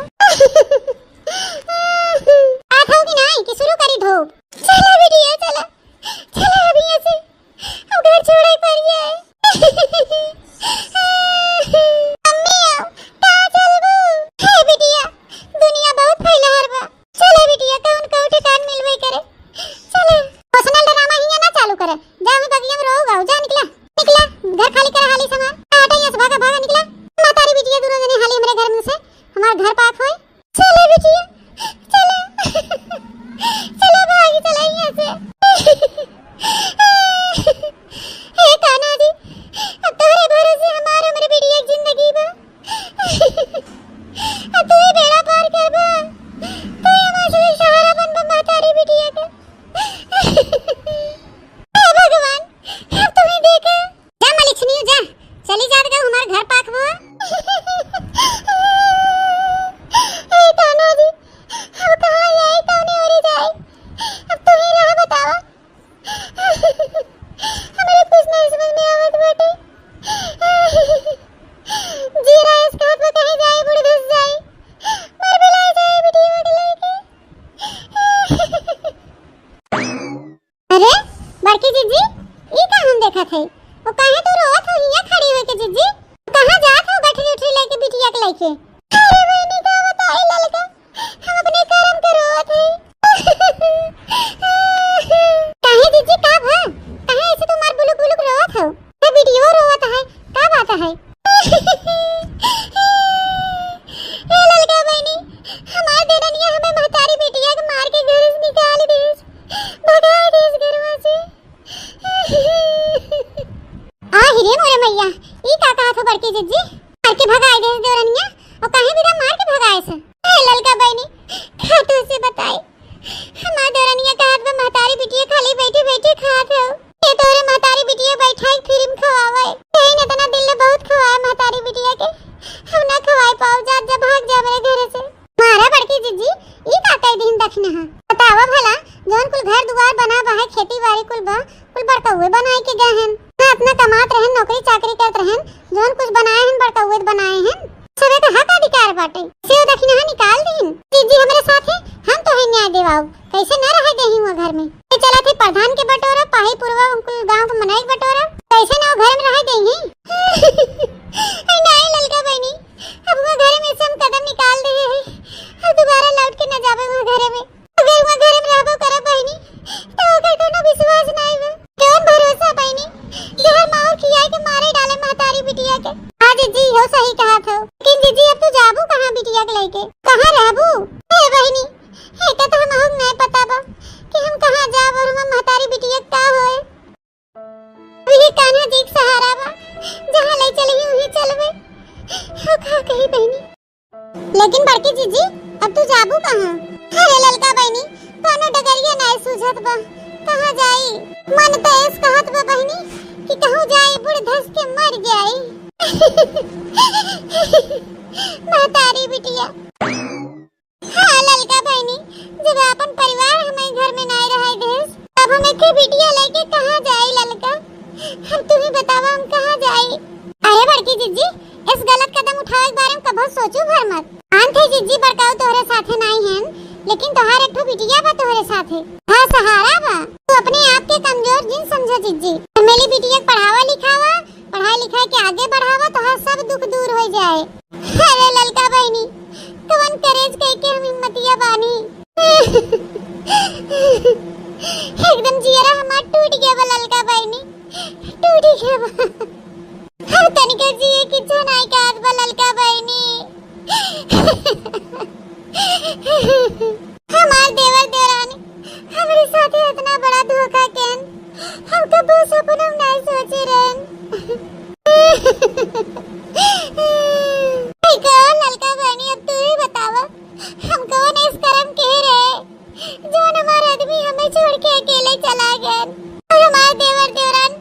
जात हो कि नहीं कि शुरू करी धूप? चला बिटिया, चला, चला अभी ऐसे। अब घर छोड़े पड़िए। मम्मी आओ, का चलबू? हे बिटिया, दुनिया बहुत फैलहर बा। चले बिटिया, कौन कौन ठिकान मिलबे करे। चले। पर्सनल ड्रामा हियां ना चालू करे। जा वहीं बगिया में रो गाओ, जा निकला। निकला, घर खाली करा हाली से हमार। हटा यहाँ से, भागा, भागा, निकला। महतारी बिटिया दूनो जने हाली हमरे घर में से, हमार घर पाक होए। चला बिटिया, चला, चला भागी, चला यहाँ से। हे कान्हा जी, अब तोहरे भरोसे हमार, हमरे बिटिया के जिंदगी बा। अब तू ही बेड़ा पार करबा, तू ही हमार सहारा बनबा महतारी बिटिया के। हे भगवान, अब तू ही देखा। जा मलिछनी, जा, चली जात गा हमार घर पाक बा। ए कान्हा जी, अब कहाँ जाई, कौने ओरे जाई? अब तू ही राह बतावा। हमरे कुछ नहीं समझ में आवत बाटे। जी रहा है इस घाट में कहीं जाई, बूढ़ धस जाई, मर मिलाई जाई बिटिया के लेके। अरे बड़की जिज्जी, ई का हम देखत हई? ओ काहे तू रोवत हो हियां खड़ी होके जिज्जी? कहाँ जात हो गठरी उठरी लेके बिटिया के लेके? अरे बहिनी का बताई ललका, हम अपने करम के रोवत हई। काहे जिज्जी का भा? काहे ऐसे तू मार बुलुक बुलुक रोवत हो? ये बिटियो रोवत है, का बात है? ए ललका बहिनी, हमार देवरनिया हमें महतारी बिटिया के मार के घर से निकाल देस, भगाई देस घरवा से। आ हिरे मोरे मैया, ई का कहत हो बड़की जिज्जी? मार के भगाई देस देवरनिया, और काहे बिना मार के भगाए से? ए ललका बहिनी, का तोसे बताई? हमार देवरनिया कहत बा, "महतारी बिटिया खाली बैठी बैठी खात हो। ये तोरे महतारी बिटिया बैठा ही फिल्म खवावे। यही न इतना दिन ले बहुत खवाए महतारी बिटिया के। हम ना खवाए पाओ, जा, जा, भाग जा मेरे घर से।" मारा बड़की जिज्जी, ई का कई दिन दखिन है? बतावा भला, जौन कुल घर दुआर बना बा है, खेती बाड़ी कुल बा, कुल बड़कउए बनाए के गए हैं। ना अपना कमात रहन, नौकरी चाकरी करत रहन, जौन कुछ बनाए हैं, बड़कउए बनाए हैं। सबे का हक अधिकार बाटे। से दखिनहा निकाल दीन। जिज्जी हमरे साथे, हम तोहे न्याय देवाऊ। कैसे न रहे देही हुआ घर में? ये चला थे प्रधान के बटोरा, पाही पुरवा, कुल गांव के मनई के बटोरा। कैसे न वो घर में रहे देही? नहीं ललका बहिनी, अब वो घर में से हम कदम निकाल दिए हैं। अब दोबारा लौट के न जावे वो घर में। अगर वहाँ घर में रहबो करब बहिनी, तो ओकर कोनो विश्वास नाई बा। कौन भरोसा बहिनी, जहर माहुर खियाए के मारे डाले महतारी बिटिया के। हाँ जिज्जी, हो सही कहा थो। लेकिन जिज्जी, अब तू जाबू कहाँ बिटिया के लेके? कहाँ रहबू? हे बहिनी, एका तो हम अहुक नाई पता बा कि हम कहाँ जाब और हमार महतारी बिटिया के का होए। वही कान्हा जी के सहारा बा, जहाँ ले चलही उही चलबे। हो का कही बहिनी? लेकिन बड़की जिज्जी, अब तू जाबू कहाँ? अरे ललका बहिनी, कोनो डगरिया नाय सूझत बा, कहाँ जाई? मन तो ऐस कहत बा बहिनी कि कहूँ जाई, बूढ़ धस के मर जाई। महतारी बिटिया। हाँ ललका बहिनी, जब आपन परिवार हमारे घर में नाय रहाई देस, तब हम एक बिटिया लेके कहाँ जाई ललका? अब तू ही बतावा, हम कहाँ जाई? अरे बड़की जिज्जी, इस गलत कदम उठावे के बारे में कबो सोचू भर मत। आन थे जिज्जी, बड़काऊ तोहरे साथे नाई हैं, लेकिन तोहार एक ठो बिटिया बा तोहरे साथे। हाँ, सहारा बा। तू अपने आप के कमजोर जिन समझा जिज्जी। चमेली बिटिया के पढ़ावा लिखावा, पढ़ाई लिखाई के आगे बढ़ावा, तोहार सब दुख दूर हो जाए। अरे ललका बहिनी, कवन करेज कह के हम हिम्मतिया बानी। एकदम जियरा हमार टूट गया बा ललका बहिनी, टूट गया बा। हम तनिका जिए की इच्छा नाई कहत बा ललका बहिनी। हमार देवर देवरानी हमरे साथे इतना बड़ा धोखा केन, हम कबो सपनों में नाई सोचे रहन। ठीक है, ललका बहिनी, अब तू ही बतावा, हम कौन इस करम के रहे, जौन हमार आदमी हमें छोड़ के अकेले चला गए, और हमार देवर देवरान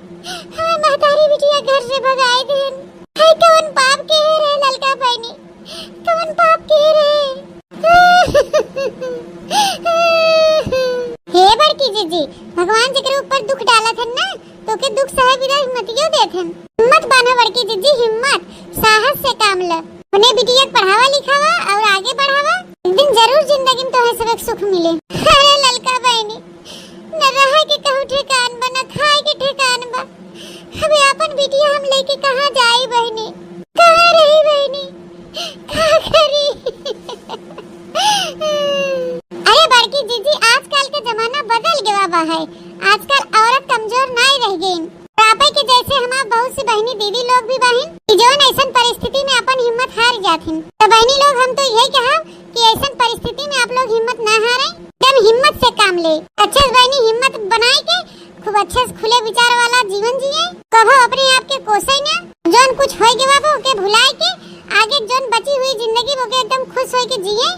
हमें महतारी बिटिया घर से भगाई देन। हाय, कौन पाप के रहे ललका बहिनी, कौन पाप के रहे? हे बड़की जिज्जी, भगवान जेकरे ऊपर दुख डालत हन ना, तो के दुख सहे बिना हिम्मतियो देत हन। हिम्मत बान्हा बड़की जिज्जी, हिम्मत, साहस से काम ल। अपने बिटिया के पढ़ावा लिखावा और आगे बढ़ावा। एक दिन जरूर जिंदगी में तोहे सबके सुख मिले। अरे ललका बहिनी, न रहे के कहूँ ठेकान बा, न खाए के ठेकान बा। अब आपन बिटिया हम लेके कहाँ जाई बहिनी? कहाँ रही बहिनी? का करी? अरे बड़की जिज्जी, आजकल के जमाना बदल गवा बा है। आजकल औरत कमजोर नाई रह गईन। आपे के जैसे हमार बहुत सी बहिनी दीदी लोग भी बाहिन कि जौन ऐसन परिस्थिति में अपन हिम्मत हार जाथिन। तो बहिनी लोग, हम तो यही कहब कि ऐसन परिस्थिति में आप लोग हिम्मत ना हारें, एकदम हिम्मत से काम ले। अच्छे से बहिनी हिम्मत बनाए के खूब अच्छे से खुले विचार वाला जीवन जिए। कभो अपने आप के कोसे ना, जौन कुछ होई गवा बा ओके भुलाए के आगे जौन बची हुई जिंदगी ओके एकदम खुश होई के जिए।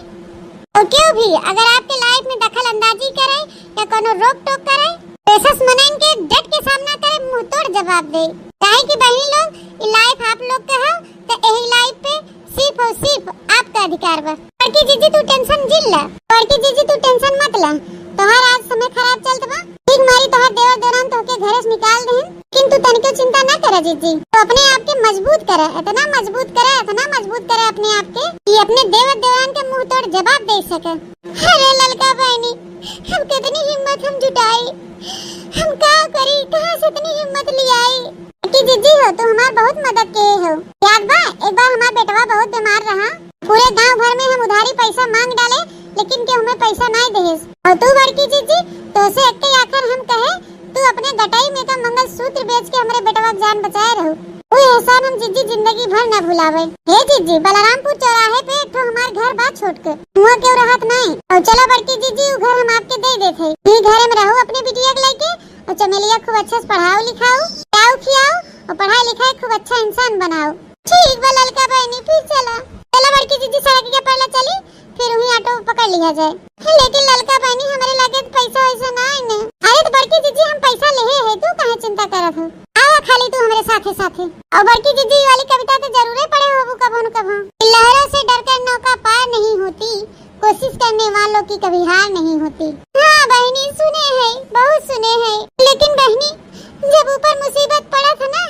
और केहू भी अगर आपके life में दखल अंदाजी करे या कोनो रोक टोक करे, तो ऐसा मनइन के डट के सामना करे, मुंह तोड़ जवाब दे। काहे कि बहिनी लोग, ई life आप लोग के हो, तो यही life पे सिर्फ और सिर्फ आपका अधिकार बा। बड़की जिज्जी तू tension जिन ला, बड़की जिज्जी तू tension मत ला, तोहार आज समय खराब चलत बा। ठीक मारी तोहार देवर देवरान तोहके घरे से निकाल देहन, लेकिन तू तनिको चिंता ना करा जिज्जी, तू अपने आप के मजबूत करा, इतना मजबूत करा, इतना मजबूत करा अपने आप के कि अपने देवर देवरान के मुंह तोड़ जवाब दे सके। अरे ललका बहिनी, हम कितनी हिम्मत हम जुटाई, हम का करी, कहाँ से इतनी हिम्मत ले आई? कि जिज्जी हो, तू हमार बहुत मदद किहे हो। याद बा, एक बार हमार बेटवा बहुत बीमार रहा, पूरे गांव भर में हम उधारी पैसा मांग डाले, लेकिन केहू हमें पैसा नाई देहिस। और तू बड़की जिज्जी, तोसे एक्के आखर हम कहे, तू अपने गटई में का मंगलसूत्र बेच के हमरे बेटवा के जान बचाए रहू। वो एहसान हम जिज्जी जिंदगी भर न भुलावे। हे जिज्जी, बलरामपुर चौराहे पे एक ठो हमार घर बा छोटके, हुआं केहू रहत नाई। और चला बड़की जिज्जी, उ घर हम आपके दे देत है, ई घरे में रहू अपने बिटिया के लेके, और चमेलिया खूब अच्छे से पढ़ाओ लिखाओ, खियाओ खियाओ, और पढ़ाई लिखाई खूब अच्छा इंसान बनाओ। ठीक बा ललका बहिनी, फिर चला। चला बड़की जिज्जी, सड़क के पर ला चली, फिर वहीं auto पकड़ लिया जाए। लेकिन ललका बहिनी, हमरे लगे तो पैसा वैसा ना है ने। अरे तो बड़की जिज्जी, हम पैसा लेहे है, तू काहे चिंता करत हो? आवा खाली तू हमरे साथे साथे। और बड़की जिज्जी वाली कविता तो जरूरे पढ़े होबू कभो न कभो। लहरों से डरकर नौका पार नहीं होती, कोशिश करने वालों की कभी हार नहीं होती। हाँ बहिनी, सुने है, बहुत सुने है, लेकिन बहिनी, जब ऊपर मुसीबत पड़त है ना,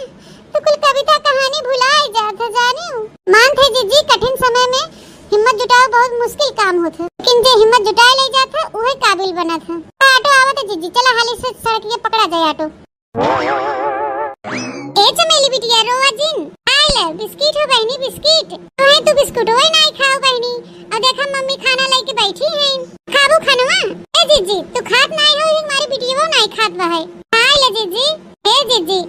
तो कुल कविता कहानी भुलाए जात है, जानियो। मानत है जिज्जी, कठिन समय में हिम्मत जुटाओ बहुत मुश्किल काम होत है, लेकिन जे हिम्मत जुटाए ले जात है, उहे काबिल बनत है। auto आवत है जिज्जी, चला हाली से सड़क के पकड़ा जाए auto। ए चमेली बिटिया, रोवा जिन। आइल, बिस्किट हो बहिनी, बिस्किट। काहे तू बिस्कुटवा ही नाई खाओ बहिनी? और देखा मम्मी खाना लेके बैठी हैं। खाबू खनवा? ए जिज्जी, तू खात नाई हो, ही हमारी बिटिया नाई खात बा है। आइल जिज्जी, ए जिज्जी,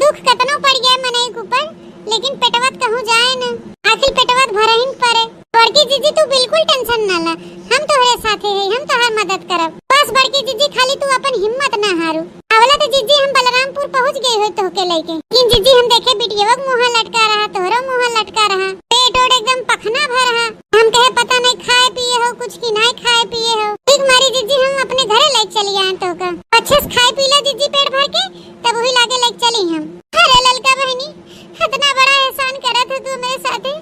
दुख कतनो पड़ गया मनई के ऊपर, लेकिन पेटवा त कहूँ जाए न, आखिर पेटवा त भरहिन परे। बड़की जिज्जी, तू बिल्कुल tension ना ला, हम तोहरे साथे है, हम तोहार मदद करब। बस बड़की जिज्जी, खाली तू अपन हिम्मत ना हारू। अवला तो जिज्जी, हम बलरामपुर पहुँच गए हो तोहके लेके, लेकिन जिज्जी, हम देखे बिटियवा के मुँह लटका रहा, तोहरो मुँह लटका रहा, पेट ओट एकदम पखना भर रहा। हम कहे, पता नहीं खाए पिए हो कुछ कि नहीं खाए पिए हो। ठीक मारी जिज्जी, हम अपने घरे लेके चली आए तोहका। अच्छे से खाए पी ला जिज्जी पेट भर के, तब वही लागे लेके चली हम। अरे ललका बहिनी, इतना बड़ा एहसान करत हो तू मेरे साथे,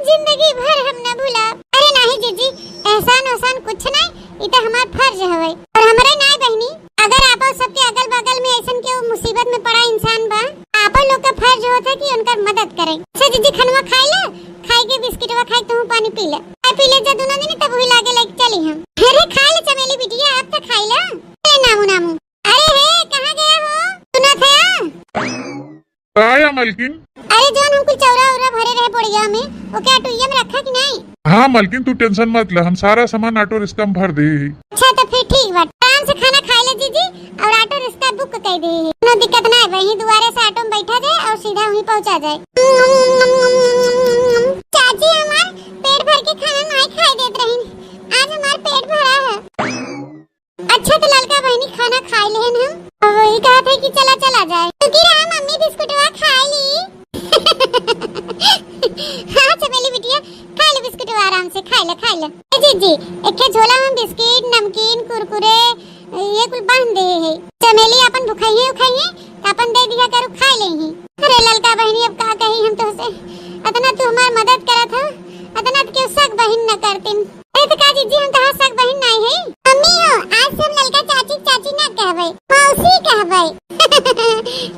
जिंदगी भर हम न भुलाब। अरे नाही जिज्जी, एहसान ओहसान कुछ नहीं, ई तो हमार फर्ज हवे। और हमरे नाय बहिनी, अगर आप सबके अगल बगल में ऐसन केहू मुसीबत में पड़ा इंसान बा, आप लोग का फर्ज होत है कि उनकर मदद करें। अच्छा जिज्जी, खनवा खाई ले, खाई के बिस्किटवा खाई, तू पानी पी ले, खाई पी ले जा दोनों जनी, तब वही लागे लेके चली हम। अरे खाई ले चमेली बिटिया, आप तो खाई ले। अरे नामू नामू, अरे हे, कहाँ गया हो? सुनत है? का है मलकिन? अरे जौन हम कुल चौरा उरा भरे रहे पोड़िया में, ओके अटुइया में रखा कि नहीं? हाँ मलकिन, तू tension मत ले, हम सारा सामान auto रिक्शा में भर दे ही। अच्छा तो फिर ठीक बा, आराम से खाना खाई ले जिज्जी, और auto रिक्शा book कर दे ही, कोनो दिक्कत ना है, वहीं दुआरे से auto में बैठा जाए और सीधा वहीं पहुँचा जाए। चाची हमार पेट भर के खाना नहीं खाए देत रही, आज हमार पेट भरा है। अच्छा तो ललका बहिनी खाना खाई लेहन हम। अब वही कहत है कि चला, चला जाए। तो की रहा मम्मी बिस्कुटवा खाई ली। हाँ चमेली बिटिया, खाई ले बिस्कुटवा आराम से, खाई ले, खाई ले। ए जिज्जी, एक झोला में बिस्किट, नमकीन, कुरकुरे, ये कुल बांध दे है। चमेली अपन भुखाइए उखाइए, तो अपन दे दिया करू, खाई ले ही। अरे ललका बहिनी, अब का कही हम तोहसे, अतना तू हमार मदद करत हो, अतना तो केहू सग बहिन न करतिन। अरे तो का जिज्जी, हम तोहार सग बहिन नाई है? मम्मी हो, आज से हम ललका चाची, चाची ना कहबै, मौसी कहबै।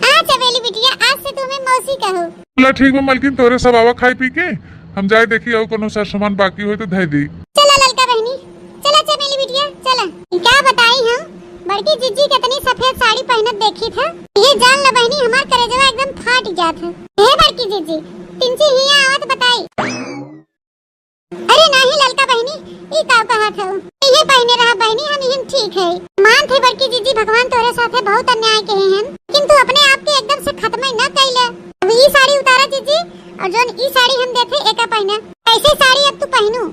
हाँ चमेली बिटिया, आज से तू हमें मौसी कहू। चला ठीक बा मलकिन, तोहरे सब आवा खाई पी के, हम जाए देखी अउर कउनो सर सामान बाकी होई तो धइ दी। चला ललका बहिनी, चला चमेली बिटिया, चला। का बताई हम, बड़की जिज्जी केतनी सफेद साड़ी पहिनत देखी था। ये जान ल बहिनी, हमार करेजवा एकदम फाट जात है। हे बड़की जिज्जी, तिनची हिया आवत बताई। अरे नाही ललका बहिनी, ई का कहत हऊ? इहे पहिने रहा बहिनी, हम इहन ठीक है। मान थे बड़की जिज्जी, भगवान तोरे साथे बहुत अन्याय किहे हैं, लेकिन तू अपने आप के एकदम से खत्म ही न कइले। अब ई साड़ी उतारा जिज्जी, अउर जौन ई साड़ी हम देथे एका पहिने। ऐसे साड़ी अब तू पहिनू।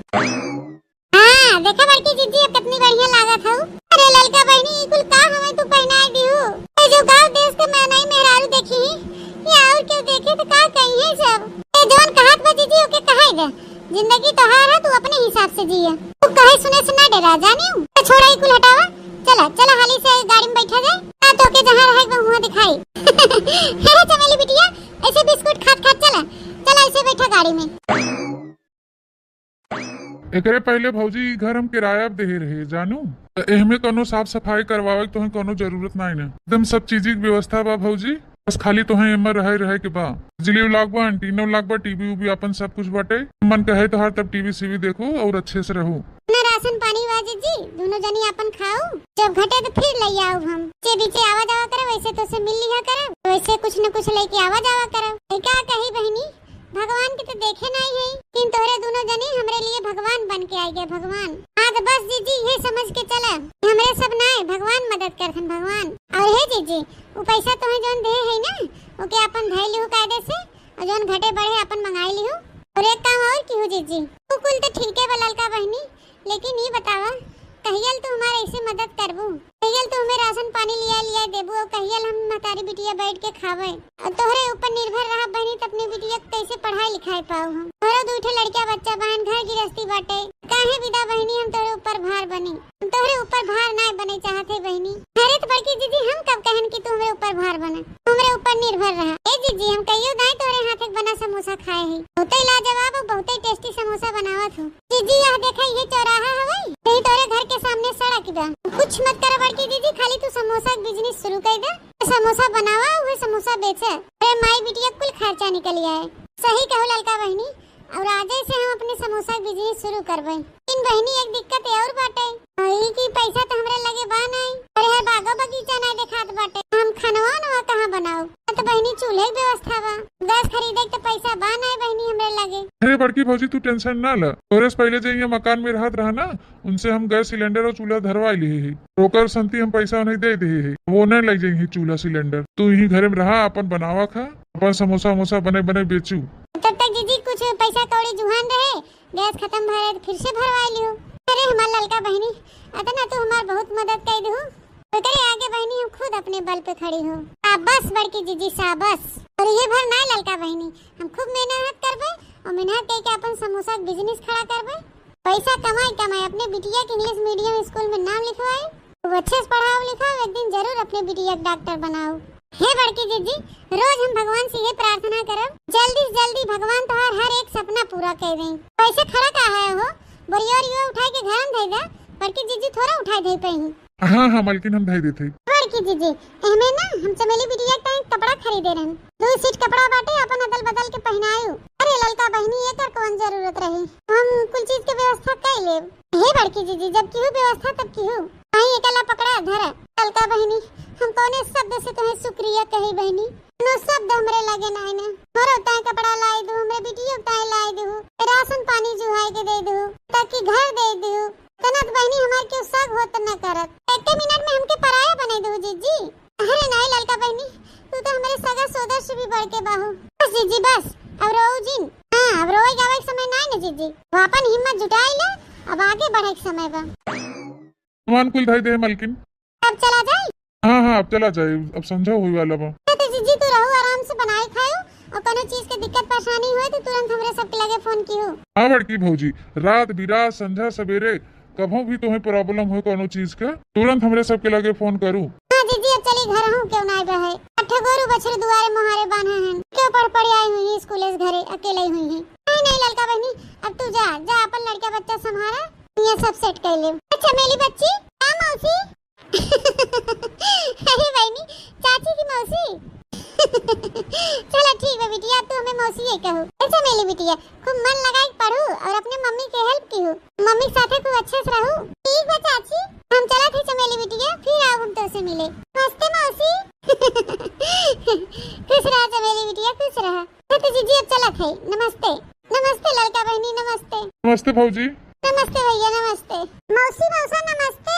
हाँ, देखा बड़की जिज्जी, अब कितनी बढ़िया लागत हऊ। अरे ललका बहिनी, ई कुल का हमें तू पहिनाए दिहू? ए जो गाँव देश के मनई मेहरारू देखी, या अउर केहू देखे तो का कही है सब? ए जौन कहत बा जिज्जी, ओके कहाई दे। जिंदगी तोहार है, तू अपने हिसाब से जिए। तू कहे सुने से ना डरा, जानियो? तो छोड़ा, ई कुल हटावा। चला, चला, हाली से गाड़ी में बैठा जाए। आ, तोके जहाँ रहे के बा, हुआँ दिखाई। अरे चमेली बिटिया, ऐसे बिस्कुट खात खात चला, चला, ऐसे बैठा गाड़ी में। एकरे पहिले भौजी, ई घर हम किराया पे देहे रहे, जानू। त एहमे कौनो साफ सफाई करवावे के तोहे कौनो जरूरत नाई ना। एकदम सब चीज की व्यवस्था बा भौजी। बस खाली तोहे एमे रहे, रहे के बा। बिजली लागबा, एंटीना लागबा, टीवी उवी आपन सब कुछ बाटे। मन कहे तोहार तब टीवी सीवी देखो अउर अच्छे से रहो। ना राशन पानी बा जिज्जी, दोनों जनी आपन खाऊ, जब घटे तो फिर लइ आऊ हम। जे बीचे आवा जावा करे, वैसे तो से मिल लिहा करब, वैसे कुछ न कुछ लेके आवा जावा करब। ए का कही बहिनी, भगवान के तो देखे नाई है, लेकिन तोहरे दोनों जनी हमरे लिए भगवान बन के आइ गए, भगवान। हाँ तो बस जिज्जी, ये समझ के चला, हमरे सब नाई, भगवान मदद करथन, भगवान। अउर हे जिज्जी, उ पैसा तोहे जौन देहे है ना, ओके आपन धइ लिहू कायदे से, अउर जौन घटे बढ़े आपन मंगाई लिहू। अउर एक काम अउर किहू जिज्जी, उ कुल तो ठीके बा ललका बहिनी, लेकिन ई बतावा, कहियल तू हमार ऐसे मदद करबू? कहियल तू हमें राशन पानी लिया लिया देबू अउर कहियल हम महतारी बिटिया बैठ के खावे? अउर तोहरे ऊपर निर्भर रहब बहिनी, त अपने बिटिया के कैसे पढ़ाई लिखाई पाऊ हम? तोहरो दुइ ठे लड़किया बच्चा बहन, घर गिरस्ती बाटे, काहे विदा बहिनी हम तोहरे ऊपर भार बनी? हम तोहरे ऊपर भार नाय बने चाहत है बहिनी। अरे त बड़की दीदी, हम कब कहन कि तू हमरे ऊपर भार बना, तू हमरे ऊपर निर्भर रहा। ए जीजी, हम कहियो दाई तोहरे हाथे के बना समोसा खाए ही। बहुते लाजवाब अउर बहुते tasty समोसा बनावत हो। जीजी, यह देखा, ये चौराहा हवई, यही तोरे घर के सामने सड़क बा। कुछ मत कर बड़की दीदी, खाली तू समोसा के business शुरू कर दे। समोसा बनावा, उहे समोसा बेचे। अरे माई बिटिया कुल खर्चा निकल आए। सही कहो ललका बहिनी, अउर आजे से हम अपने समोसा के business शुरू करबे। लेकिन बहिनी, एक दिक्कत अउर बाटे, ई कि पैसा त हमरे लगे बा नाई, अरे है बागो बगीचा नाई देखात बाटे, हम खनवा उनवा कहाँ बनाऊ? त बहिनी चूल्हे के व्यवस्था बा, गैस खरीदे के त पैसा बा नाई बहिनी हमरे लगे। अरे बड़की भौजी, तू tension ना ल, तोरे से पहिले जे यहाँ मकान में रहत रहा ना, उनसे हम गैस सिलेंडर अउर चूल्हा धरवाई लिहे ही। ओकर संती हम पैसा उन्हें दे दिहे ही, वो नहीं लग जाइए चूल्हा सिलेंडर। तू यही घरे में रहा, अपन बनावा खा, अपन समोसा वमोसा बने बने बेचू। तब तक जीजी कुछ पैसा कौड़ी जुहान रहे, गैस खत्म भरे त फिर से भरवाई लिहू। अरे हमार ललका बहिनी, अतना तू हमार बहुत मदद कर दिहू। ओकरे आगे बहिनी हम खुद अपने बल पे खड़ी हूँ। आ बस बड़की जीजी शाबाश। अउर ये भर ना ललका बहिनी, हम खूब मेहनत करबे अउर मेहनत करके अपन समोसा के business खड़ा करबे। पैसा कमाई कमाई अपने बिटिया के English medium school में नाम लिखवाई, खूब अच्छे से पढ़ाओ लिखाओ, एक दिन जरूर अपने बिटिया के doctor बनाओ। हे बड़की जीजी, रोज हम भगवान से ये प्रार्थना करब, जल्दी से जल्दी भगवान तोहार हर एक सपना पूरा कर दें। पैसे खड़ा का है हो, बोरिया ओरिया उठाए के घर में धई दे, बड़की जीजी थोड़ा उठाए धई पाई। हाँ, हाँ, मलकिन, हम धई देत हई। बड़की जीजी, एहमे ना हम चमेली बिटिया के ताईं कपड़ा खरीदे रहन। दू set कपड़ा बाटे, अपन अदल बदल के पहिनायु। अरे ललका बहिनी, एकर कौन जरूरत रही? हम कुल चीज के व्यवस्था कई लेब। हे बड़की जीजी, जब किहू व्यवस्था तब किहू। आई एकला पकड़ा धर। ललका बहिनी, हम कौने शब्द से तुम्हें शुक्रिया कही बहिनी? कोनो शब्द हमरे लगे नाई ना। हमरो ताईं कपड़ा लाई दू, हमरे बिटियो के ताईं लाई दू, राशन पानी जुहाई के दे दू, ताकि घर दे दू। तना त बहिनी हमार केहू सग होत न करत। एके मिनट में हमके पराया बने दू जीजी। अरे नाई ललका बहिनी, तू तो हमरे सगा सोदर से भी बढ़ के बाहू। बस जीजी बस, अब रोऊ जिन। हाँ, अब रोए गावे के समय नाई न जीजी। अब अपन हिम्मत जुटाई ले, अब आगे बढ़े के समय बा। सामान कुल धई दे मलकिन। अब चला जाई? हाँ, हाँ, अब चला जाई, अब संझा होई वाला बा। तो जीजी तू रहू आराम से बनाई खायू, अउर कोनो चीज के दिक्कत परेशानी होए तो तुरंत हमरे सबके लगे फोन किहू। हाँ बड़की भौजी, रात बिरात संझा सबेरे कभो भी तुम्हें problem होए कोनो चीज के, तुरंत हमरे सबके लगे फोन करू। हाँ जीजी, अब चली घर हूँ, केहू नाई बहे। अठे गोरू बछरू दुआरे मोहारे बान्हे हैं, केहू पढ़ पढ़ आई हुई है स्कूले से घरे, अकेले ही हुई है। नहीं, नहीं ललका बहिनी, अब तू जा, जा अपन लड़का बच्चा संभारा, ये सब set कर ले। अच्छा मेरी बच्ची, मौसी। अरे बहिनी, चाची की मौसी। चला ठीक बा बिटिया, अब तू हमें मौसी ही कहू। ए चमेली बिटिया, खूब मन लगाई के पढ़ू और अपने मम्मी के help किहू। मम्मी के साथे खूब अच्छे से रहू। ठीक बा चाची, हम चलत ही चमेली बिटिया, फिर आऊ हम तोसे मिले। नमस्ते मौसी। खुश रहा चमेली बिटिया, खुश रहा। तो जीजी अब चलत है। नमस्ते। नमस्ते ललका बहिनी, नमस्ते। नमस्ते भौजी। नमस्ते भैया, नमस्ते। मौसी मौसा नमस्ते।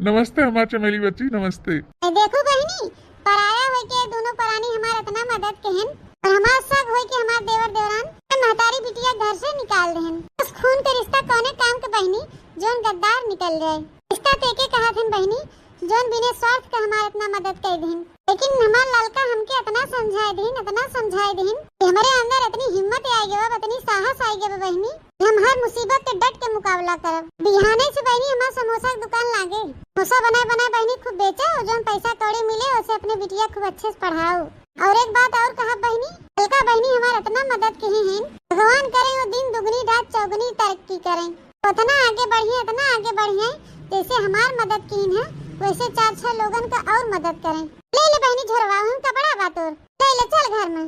नमस्ते हमार चमेली बच्ची, नमस्ते। ए, देखू बहिनी, पराया होइके दोनों परानी हमार इतना मदद केहेन, और हमार सग होइके हमार देवर देवरान के महतारी बिटिया घर से निकाल देहेन। बस खून के रिश्ता कौने काम के बहिनी, जौन गद्दार निकल जाए। रिश्ता तेके कहत हन बहिनी, जौन बिना स्वार्थ के हमार इतना मदद कर देहेन। लेकिन हमार ललका हमके इतना समझाए देहेन, इतना समझाए देहेन कि हमरे अंदर इतनी हिम्मत आ गवा, इतनी साहस आ गवा बहिनी, कि हम हर मुसीबत के डट के मुकाबला करब। बिहाने से बहिनी हमार समोसा के दुकान लागे, समोसा बनाए बनाए बहिनी खूब बेचा और जौन पैसा कौड़ी मिले ओसे अपने बिटिया खूब अच्छे से पढ़ाओ। और एक बात और कहब बहिनी, ललका बहिनी हमार इतना मदद किहे हैं, भगवान करे वो दिन दुगनी रात चौगनी तरक्की करें, उतना आगे बढ़िए, इतना आगे बढ़िए, जैसे हमार मदद किहिन है वैसे चार छह लोगन का और मदद करें। ले ले बहिनी झोरवा, हम कपड़ा बा तोर, ले ले चल घर में।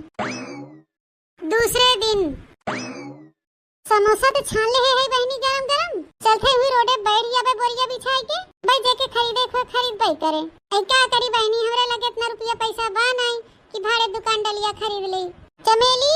दूसरे दिन समोसा तो छान ले है, है बहिनी गरम गरम, चलते हुई रोडे बैठ जाबे बोरिया बिछाई के, भाई जेके खरीदे को खरीद भाई करे। ऐ का करी बहिनी, हमरा लगे इतना रुपया पैसा बा नहीं कि भाड़े दुकान डलिया खरीद ले। चमेली,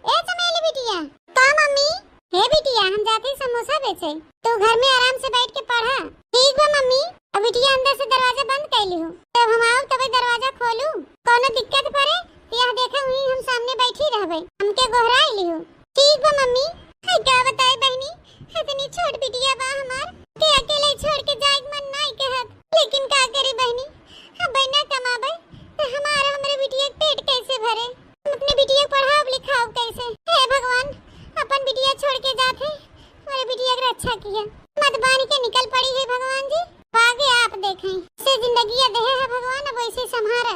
ए चमेली बिटिया। का मम्मी? हे बिटिया, हम जाते समोसा बेचे, तू घर में आराम से बैठ के पढ़ा। ठीक बा मम्मी। अब बिटिया अंदर से दरवाजा बंद कर ली हो, तब हम आओ तबे दरवाजा खोलू। कौनो दिक्कत पड़े तो यह देखा हुई हम सामने बैठी रहबे, हमके गोहराई ली हो। ठीक बा मम्मी। है का बताए बहिनी, इतनी छोट बिटिया बा हमार, के अकेले छोड़ के जाए के मन नाई कहत, लेकिन का करी बहिनी, हम ना कमाबे तो हमार हमरे बिटिया के पेट कैसे भरे? हम अपने बिटिया के पढ़ाब लिखाब कैसे? हे भगवान, अपन बिटिया छोड़ के जात है, हमारे बिटिया के रक्षा किया, मत बांध के निकल पड़ी है भगवान जी, आगे आप देखें, से जिंदगी देहे है भगवान, अब वैसे संभारा।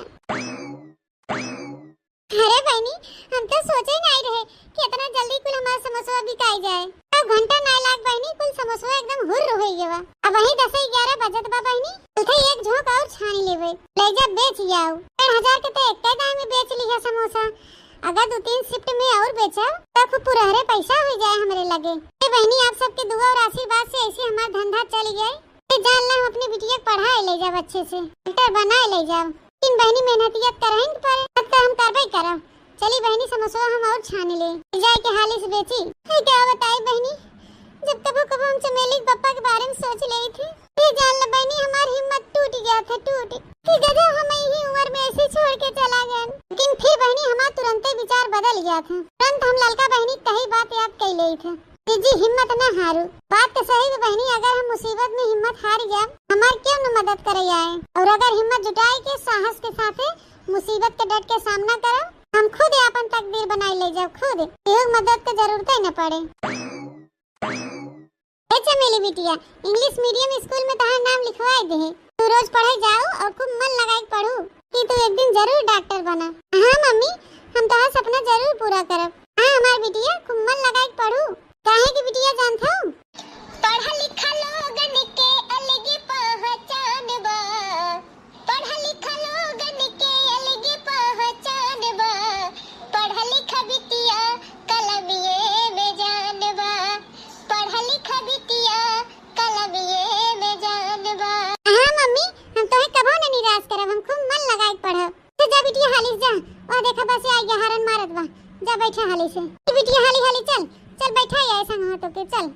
अरे बहिनी, हम तो सोचे ही नहीं रहे कि इतना जल्दी कुल हमार समोसवा बिकाई जाए। अब घंटा नहीं लाग बहिनी, कुल समोसवा एकदम हुर्र हो गया। अब वही दस ग्यारह बजत बा बहिनी, उठे एक झोंक और छानी लेवे, ले जा बेच जाओ। डेढ़ हजार के तो एक दाई में बेच लिया समोसा, अगर दो तीन shift में और बेचा तो खूब पुरहरे पैसा हो जाए हमरे लगे। ए बहिनी, आप सबके दुआ और आशीर्वाद से ऐसे हमार धंधा चल जाए। ए जान ला, हम अपनी बिटिया के पढ़ाए ले जाब अच्छे से, डॉक्टर बनाए ले जाब। लेकिन बहिनी मेहनतिया करहिन पर, अब तो हम करबे करब। चली बहिनी, समोसवा हम और छान ले, जाए के हाली से बेची। है क्या बताई बहिनी, जब कबो कबो हम चमेली के पप्पा के बारे में सोच लेई थी, ये जान ला बहिनी, हमार हिम्मत टूट गया था, टूट। कि गजब हम यही उम्र में ऐसे छोड़ के चला गए। लेकिन फिर बहिनी, हमार तुरंते विचार बदल गया था। तुरंत हम ललका बहिनी कही बात याद कर लेई थे। जीजी, हिम्मत न हारू। बात तो सही बा बहिनी, अगर हम मुसीबत में हिम्मत हार गया, हमार क्यों न मदद करे आए? और अगर हिम्मत जुटाए के साहस के साथे मुसीबत के डट के सामना करब, हम खुद आपन तकदीर बनाई ले जाब, खुद। केहू के मदद के जरूरत ही न पड़े। ए चमेली बिटिया, English medium school में तहार नाम लिखवाए दे। तू रोज पढ़े जाओ और खूब मन लगाए के पढ़ू कि तू एक दिन जरूर डॉक्टर बना। हाँ मम्मी, हम तहार सपना जरूर पूरा करब। हाँ हमार बिटिया, खूब मन लगाए के पढ़ू। काहे की बिटिया जानत हऊ? पढ़ा लिखा लोगन के अलगे पहचान बा। पढ़ा लिखा लोगन के अलगे पहचान बा। पढ़ा लिखा बिटिया कलमिये में जान बा। पढ़ा लिखा बिटिया कलमिये में जान बा। हाँ मम्मी, हम तोहे कबो न निराश करब, हम खूब मन लगाए के पढ़ब। तो जा बिटिया हाली से जा, वह देखा बस आ गया, हारन मारत बा। जा बैठा हाली से। ए बिटिया हाली हाली चल, चल बैठा आए संग हाथों के, चल।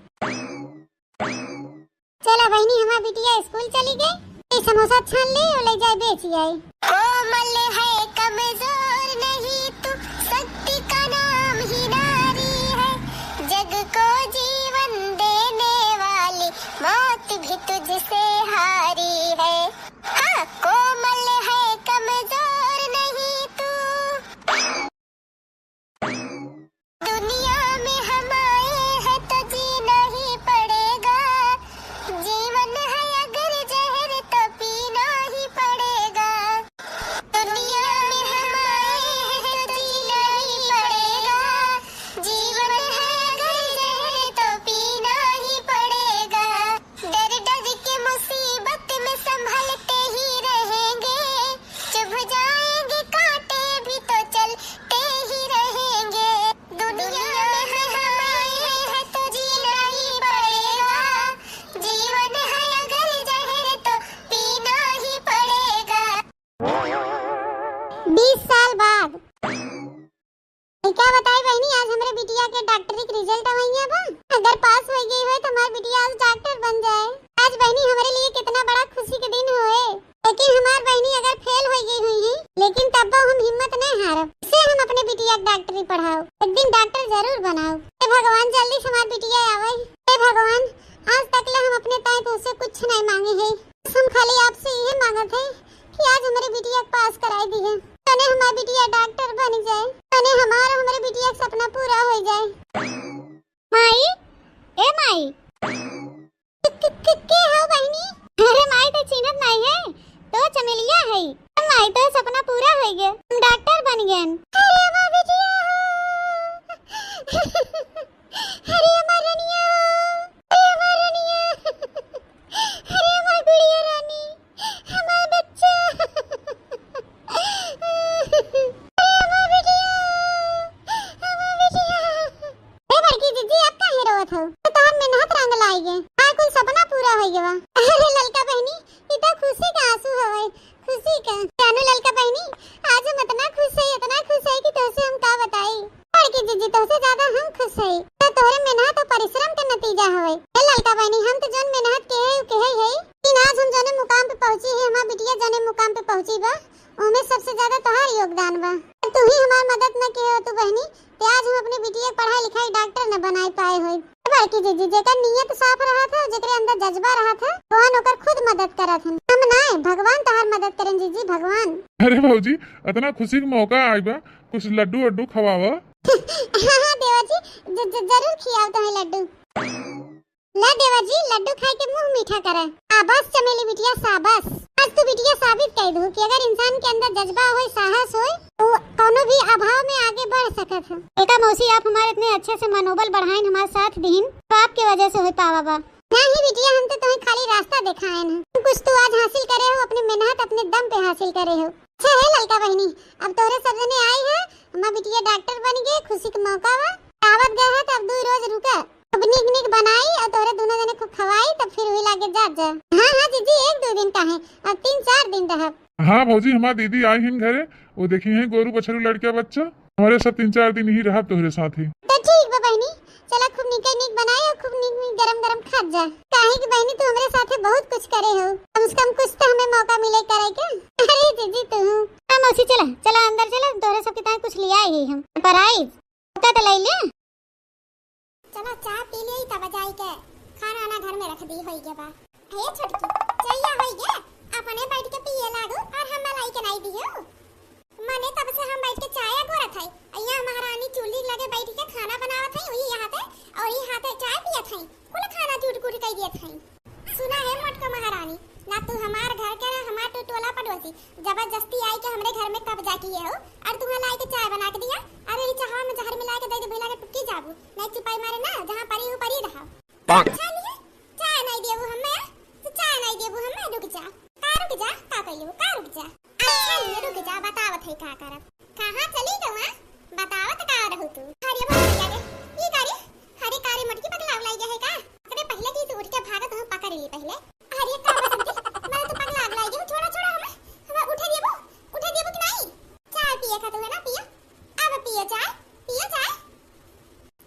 चला बहिनी, हमार बिटिया स्कूल चली गई। ए समोसा छान ले और ले जाए बेच आए। कोमल है, कमजोर नहीं तू, शक्ति का नाम ही नारी है। जग को जीवन देने वाली, मौत भी तुझसे हारी है। हाँ, कोमल है, कमजोर नहीं तू। दुनिया में हम आए हैं तो जीना ही पड़ेगा। जीवन है अगर जहर तो पीना ही पड़ेगा। दुनिया में हम आए हैं तो जीना ही पड़ेगा। जीवन है अगर जहर तो पीना ही पड़ेगा। डर डर रिजल्ट अवइया बा। अगर पास होइ गई होई तो हमार बिटिया आज डॉक्टर बन जाए। आज बहिनी हमरे लिए कितना बड़ा खुशी के दिन होए। लेकिन हमार बहिनी अगर फेल होइ गई हुई है, लेकिन तब्बो हम हिम्मत नहीं हारब। से हम अपने बिटिया के डॉक्टरी पढ़ाओ, एक दिन डॉक्टर जरूर बनाओ। हे भगवान, जल्दी से हमार बिटिया आवे। हे भगवान, आज तक ले हम अपने ताई तोसे कुछ नहीं मांगे है। बस हम खाली आपसे ये मांगत है कि आज हमरे बिटिया के पास कराई दिहे, तने हमार बिटिया डॉक्टर बन जाए, तने हमार हमरे बिटिया के सपना पूरा हो जाए। माई, ए माई। क-, क-, क-, के हो बहिनी? अरे माई, तो चीन्हत नाई है, तो चमेलिया है। माई, तो सपना पूरा हो गया, हम डॉक्टर बन गए। अरे हमार बिटिया हो। अरे हमार रनिया हो। अरे हमार रनिया। अरे हमार गुड़िया रानी। हमार बच्चा। अरे हमार बिटिया। हमार बिटिया। ए बड़की जीजी, अब काहे रोवत हो? तो तोहर मेहनत रंग लाई गे। हाँ, कुल सपना पूरा हो गवा। अरे ललका बहिनी, ई तो खुशी का आंसू हवे, खुशी का। जानू ललका बहिनी, आज हम इतना खुश है, इतना खुश है कि तोसे हम का बताई। बड़की जीजी, तोसे ज्यादा हम खुश है। तो तोहरे मेहनत और परिश्रम के नतीजा हवे। ए ललका बहिनी, हम तो जौन मेहनत के है, के है, है, लेकिन आज हम जौने मुकाम पे पहुँची है, हमार बिटिया जौने मुकाम पे पहुँची बा, ओमे सबसे ज्यादा तोहार योगदान बा। तू ही हमार मदद न किहे हो तू बहिनी, ते आज हम अपनी बिटिया के पढ़ाई लिखाई डॉक्टर न बनाए पाए होई। बड़की जीजी, जेकर नीयत साफ रहत है, जेकरे अंदर जज्बा रहत है, ओहन ओकर खुद मदद करत हन। हम नाय, भगवान तोहार मदद करें जीजी, भगवान। अरे भौजी, इतना खुशी के मौका आइबा, कुछ लड्डू वड्डू खवावा। हाँ, हाँ देवा जी, ज-, ज-, जरूर खियाओ तुम्हें लड्डू। ला देवा जी, लड्डू खाए के मुंह मीठा करे। शाबाश चमेली बिटिया, शाबाश। आज तू बिटिया साबित कर दू कि अगर इंसान के अंदर जज्बा होए, साहस होए, तो कौनो भी अभाव में आगे बढ़ सकत है। एका मौसी, आप हमारे इतने अच्छे से मनोबल बढ़ाइन, हमारे साथ दीन, तो आपके वजह से हो पावा बा। नहीं बिटिया, हम तो तुम्हें खाली रास्ता दिखाएन है। तुम कुछ तो आज हासिल करे हो, अपनी मेहनत अपने दम पे हासिल करे हो। अच्छा है ललका बहिनी, अब तोहरे सब जने आई है, हमार बिटिया डॉक्टर बन गए, खुशी के मौका बा। आवत गए है तो अब दू रोज रुका। खूब नीक नीक बनाई और तोहरे दोनों जने खूब खवाई, तब फिर वही लागे जात जा। हाँ, हाँ जीजी, एक दो दिन का है, अब तीन चार दिन रहब। हाँ भौजी, हमार दीदी आई हिन घरे, वो देखी हैं गोरू बछरू लड़का बच्चा, हमारे सब तीन चार दिन ही रहब तोहरे साथ ही। तो ठीक बा बहिनी, चला खूब नीक नीक बनाई और खूब नीक नीक गरम गरम खात जा। काहे कि बहिनी तू हमरे साथे बहुत कुछ करे हो, कम से कम कुछ तो हमें मौका मिले करे के। अरे जीजी तू। हाँ मौसी, चला, चला अंदर चला, तोहरे सबके ताई कुछ लियाई ही हम। प्राइज। ओका तो ले ले। चला, चाय पी ले, तब जाई के खाना वाना घर में रख दी, होई गया बा। ए छोटकी, चैया होई गया, अपने बैठ के पिए लागू और हम मलाई के नाई दियो। मने तब से हम बैठ के चाय अगोरत हई, यहाँ महारानी चूल्ही लगे बैठ के खाना बनावत हई, वही यहाँ पे, और ये हाथे चाय पियत हई, कुल खाना चूट कूट कर दियत हई। सुना है मोटका महारानी, ना तू हमार घर के, ना हमार टो-, टोला पड़ोसी, जबरदस्ती आई के हमरे घर में कब्जा किए हो, और तुम्हें लाई के चाय बना के दिया, अरे ये चाहवा में जहर मिला के दे दे, भइला के टुक्की जाबू, नहीं चुपाई मारे ना, जहाँ परी हूँ परी रहा। अच्छा नहीं है, चाय नहीं देबू हमें, तो चाय नहीं देबू हमें, रुक जा। का रुक जा, का कइले हो, का रुक जा। अच्छा नहीं है, रुक जा, बतावत है का करब। कहाँ चली गवा? बतावत का रहू तू? अरे बाप रे, अरे, ई का रे? अरे का रे, मोटकी पगला उलाई गया है का? अरे पहले की तू उठ के भागत हो, पकड़ ली पहले। अरे का बसंती, मैं तो पगला उलाई गई हूँ, छोड़ा, छोड़ा हमें, हमें उठे देबो, उठे देबो कि नहीं? चाय पिए का तू है ना, पिया, अब पिए चाय, पिए चाय।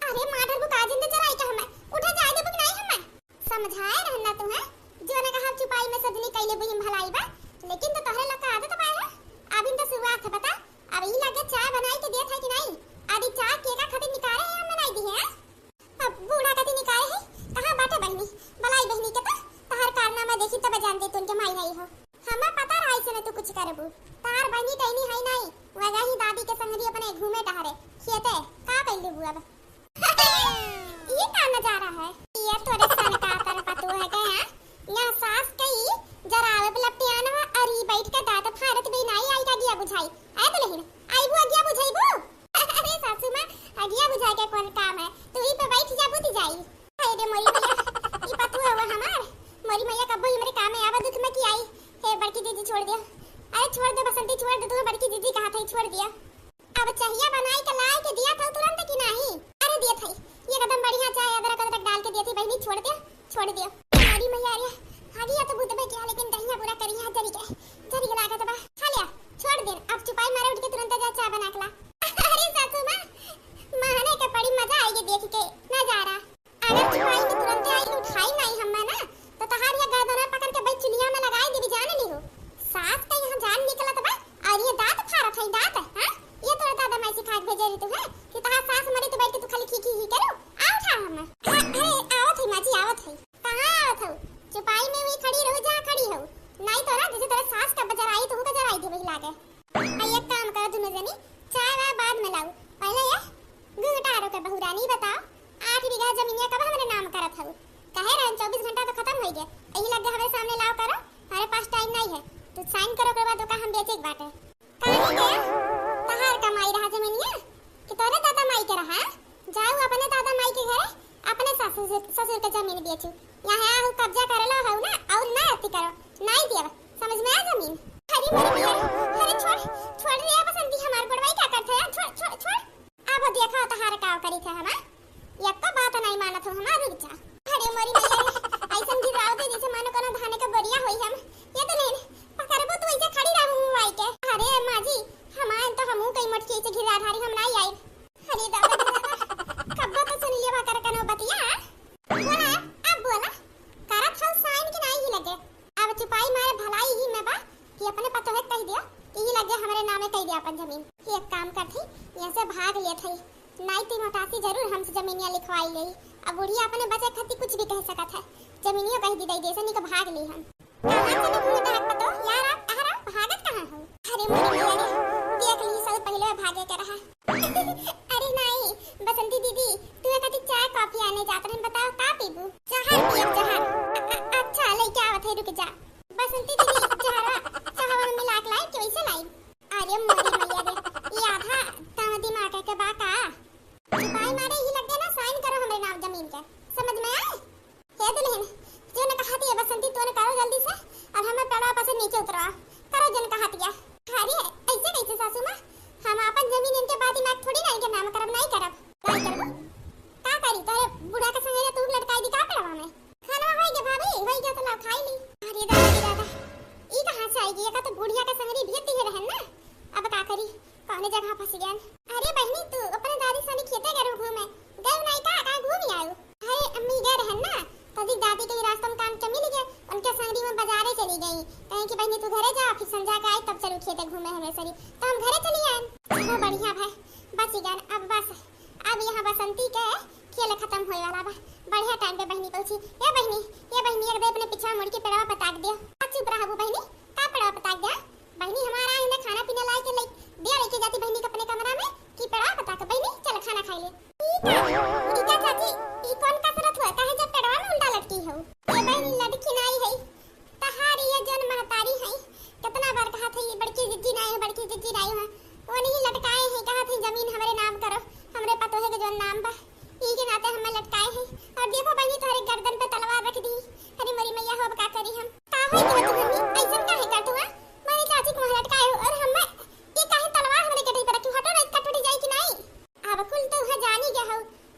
अरे माँ डरबू का जिंद जराई का हमें, उठे जाए देबो कि नहीं हमें? समझाए रहना तुम्हें, जो ने कहा चुपाई में सजनी कैले बुहिम भलाई बा, लेकिन तो तोहरे लोग का आदत बा है। अभी तो शुरुआत है, बता, अब ई लगे चाय बनाई के देत है कि नहीं? अरे चाय के का खातिर निकाले है, हम बनाई दी है। अब बूढ़ा कथी निकाले है, कहाँ बाटे बहिनी? बलाई बहिनी के तो, तहार कारनामा देखी तब जान दे तुनके माई नहीं हो। हमें पता रहा ऐसे में तू कुछ करबू। तहार बहिनी टहनी है नहीं, वजह ही दादी के संग भी अपने घूमे टहरे, खेते, का कैले बुआ बा? ये का नजारा है? ये तोरे सन का तर पतोह है गया। यहाँ सास कई जरावे लपटियाना और ई बैठ के दांत फाड़त भी नाई आई का गिया बुझाई। आए दुल्हन, आईबू अगिया बुझाईबू? अरे सासू माँ, अगिया बुझाए के कौन काम है? तू ही पे बैठ जा, बुझ जाई। हाय रे मोरी मैया, ई पतोह हुआ हमार। मोरी मैया कब्बो हमरे काम में आवा दुख में की आई। हे बड़की जीजी छोड़ दिया। अरे छोड़ दे बसंती, छोड़ दे, तू बड़की जीजी कहा था, छोड़ दिया। अब चहिया बनाई के लाई के दिया था तुरंत कि नहीं? अरे दिया था, ये एकदम बढ़िया चाय अदरक अदरक डाल के दिया थी बहनी, छोड़ दे, छोड़ दे। अरे मैया रे, आगे या तो भूत में क्या, लेकिन दहिया पूरा करिया जरी के, जरी के लागत बा। खा लिया, छोड़ दे, अब चुपाई मारे उठ के तुरंत जा चाय बना के ला। अरे सासू माँ, महने के बड़ी मजा आई ये देख के। आ, एक काम करो दुनो जनी, चाय वाय बाद में लाऊ, पहिले ये घुंघटारो के बहुरानी बताओ, आठ बीघा जमीनिया कब हमरे नाम करत हऊ? कहे रहन चउबीस घंटा तो खतम होइ गए, यही लगे हमरे सामने लाओ करो, हमरे पास टाइम नाहीं है। तू साइन करो, ओकरे बाद ओका हम बेचे के बाटे। काहे के? तहार कमाई रहा जमीनिया कि तोरे दादा माई के रहा? जाऊ अपने दादा माई के घरे, अपने ससुर, ससुर के जमीन बेचू। यहाँ आहू कब्जा कर लो हऊ ना, और ना अति करो, नाहीं दियब। समझ में आ जमीन? अरे मोरी मैया, अरे छोड़, छोड़ रे बसंती, हमार गोड़वाई का करत है? छोड़, छोड़, छोड़। अब देखा तहार का करी थे हमार, यक्को बात नाहीं मानत हो हमार, रुक जा। अरे मोरी मैया रे, ऐसन गिराव दे जैसे मानो कोनो धाने के बोरिया होई हम। ये तो नहीं, पकड़बो तू ऐसे खड़ी रहू मुँह आई के। अरे माँ जी, हमार तो हमहू कई मटकी ऐसे गिरा धारी, हम नाहीं आई। अरे दादा रे दादा, कब्बो तो सुन लिया कर कनो बतिया। बोला, अब बोला, करत हऊ साइन कि नाहीं ही लगे? अब चुपाई मारे भलाई ही में बा कि अपने पतोहे कह दियो कि ही लगे हमरे नामे कह दिया अपन जमीन। एक काम करत ही, यहाँ से भाग लेत ही, नाहीं ती मोटासी जरूर हमसे जमीनिया लिखवाई लेई। अब बुढ़िया अपने बचे खातिर कुछ भी कह सकत है, जमीनियो कह दी दई देसे, निक भाग ली हम। कहाँ चली घूमत है पतो? यार, आप, यार, आप भागत कहाँ हो? अरे मोरी मैया रे, देख ली सब पहिले भागे के रहा। अरे नाहीं, बसंती दीदी, तू एक आधी चाय कॉफी आने जात रहन, बताओ का पीबू? जहर पियब, जहर। अ-, अ-, अच्छा, लइके आवत है, रुक जा। बसंती दीदी, जहरवा चाहवा में मिला के लाई कि वैसे लाई? अरे मोरी मैया रे, ये आधा तम दिमाग के बा का? चुपाई मारे ही लग गया ना, साइन करो हमरे नाम जमीन के, समझ में आए? हे दुल्हन, जो न कहा दिया बसंती, तो न करो जल्दी से, अब हमें पेड़वा पर से नीचे उतरवा, करो जो न कहा दिया। अरे, ऐसे कैसे सासू माँ? हम अपन जमीन इनके बाद में थोड़ी ना इनके नाम करब, नाहीं करब। नाहीं करबू? का करी? तोरे बूढ़ा के संगे तू लटकाई दी का पेड़वा में? खाना होई गे भाभी, होई गे तो लाओ खाई ली। अरे दादा रे दादा, ई कहाँ से आई गई? एका तो बुढ़िया के संगरी भेज दिए रहन ना, अब का करी? कौने जगह फंस गयन? अरे बहिनी, तू अपने दादी सनी खेते गए रहू घूमे, गए नाहीं का? कहाँ घूम आयु? अरे अम्मी गए रहन ना, तदी दादी के रास्ता में काम के मिल गए, उनके संगरी में बाजारे चली गई। कहीं कि बहिनी तू घरे जा, फिर संझा के आई तब चलू खेते घूमे हमरे सरी, तो हम घरे चली आयन। चलो बढ़िया भाई, बच गयन। अब बस, अब यहाँ बसंती के खेल खतम होए वाला बा। बढ़िया टाइम पे बहिनी पहुँची। ए बहिनी, ए बहिनी, एक दे अपने पीछा मुड़ के पेड़वा पताक दियो। आ चुप रहबू बहिनी, का पेड़वा पताक दिया? बहिनी हमारा है ना खाना पीना लाई के ले दिया, लेके जाती बहिनी के अपने कमरा में कि पेड़वा पताक। बहिनी चल खाना खाई ले। ई का, ई का चाची, ई कौन कसरत हुआ? काहे जब पेड़वा में उल्टा लटकी हो? ए बहिनी लटकी नाई है, तहार ये जन महतारी है, कितना बार कहा था ये बड़की जिज्जी नाई है, बड़की जिज्जी नाई है, वो नहीं लटकाए हैं, कहा था जमीन हमरे नाम करो, हमरे पतोहे के जौन नाम बा, ई के नाते हमें लटकाए हैं। और देखो बहिनी, तोहरे गर्दन पे तलवार रख दी। अरे मोरी मैया हो, अब का करी हम? का होई गया तू मम्मी? ऐसन काहे करत हुआ? मारे चाची को वहाँ लटकाए हो और हमें ये काहे तलवार हमरे गटई पे रखी? हटो ना, इसका टूट जाई कि नाई? अब कुल तो है जानी गया हो,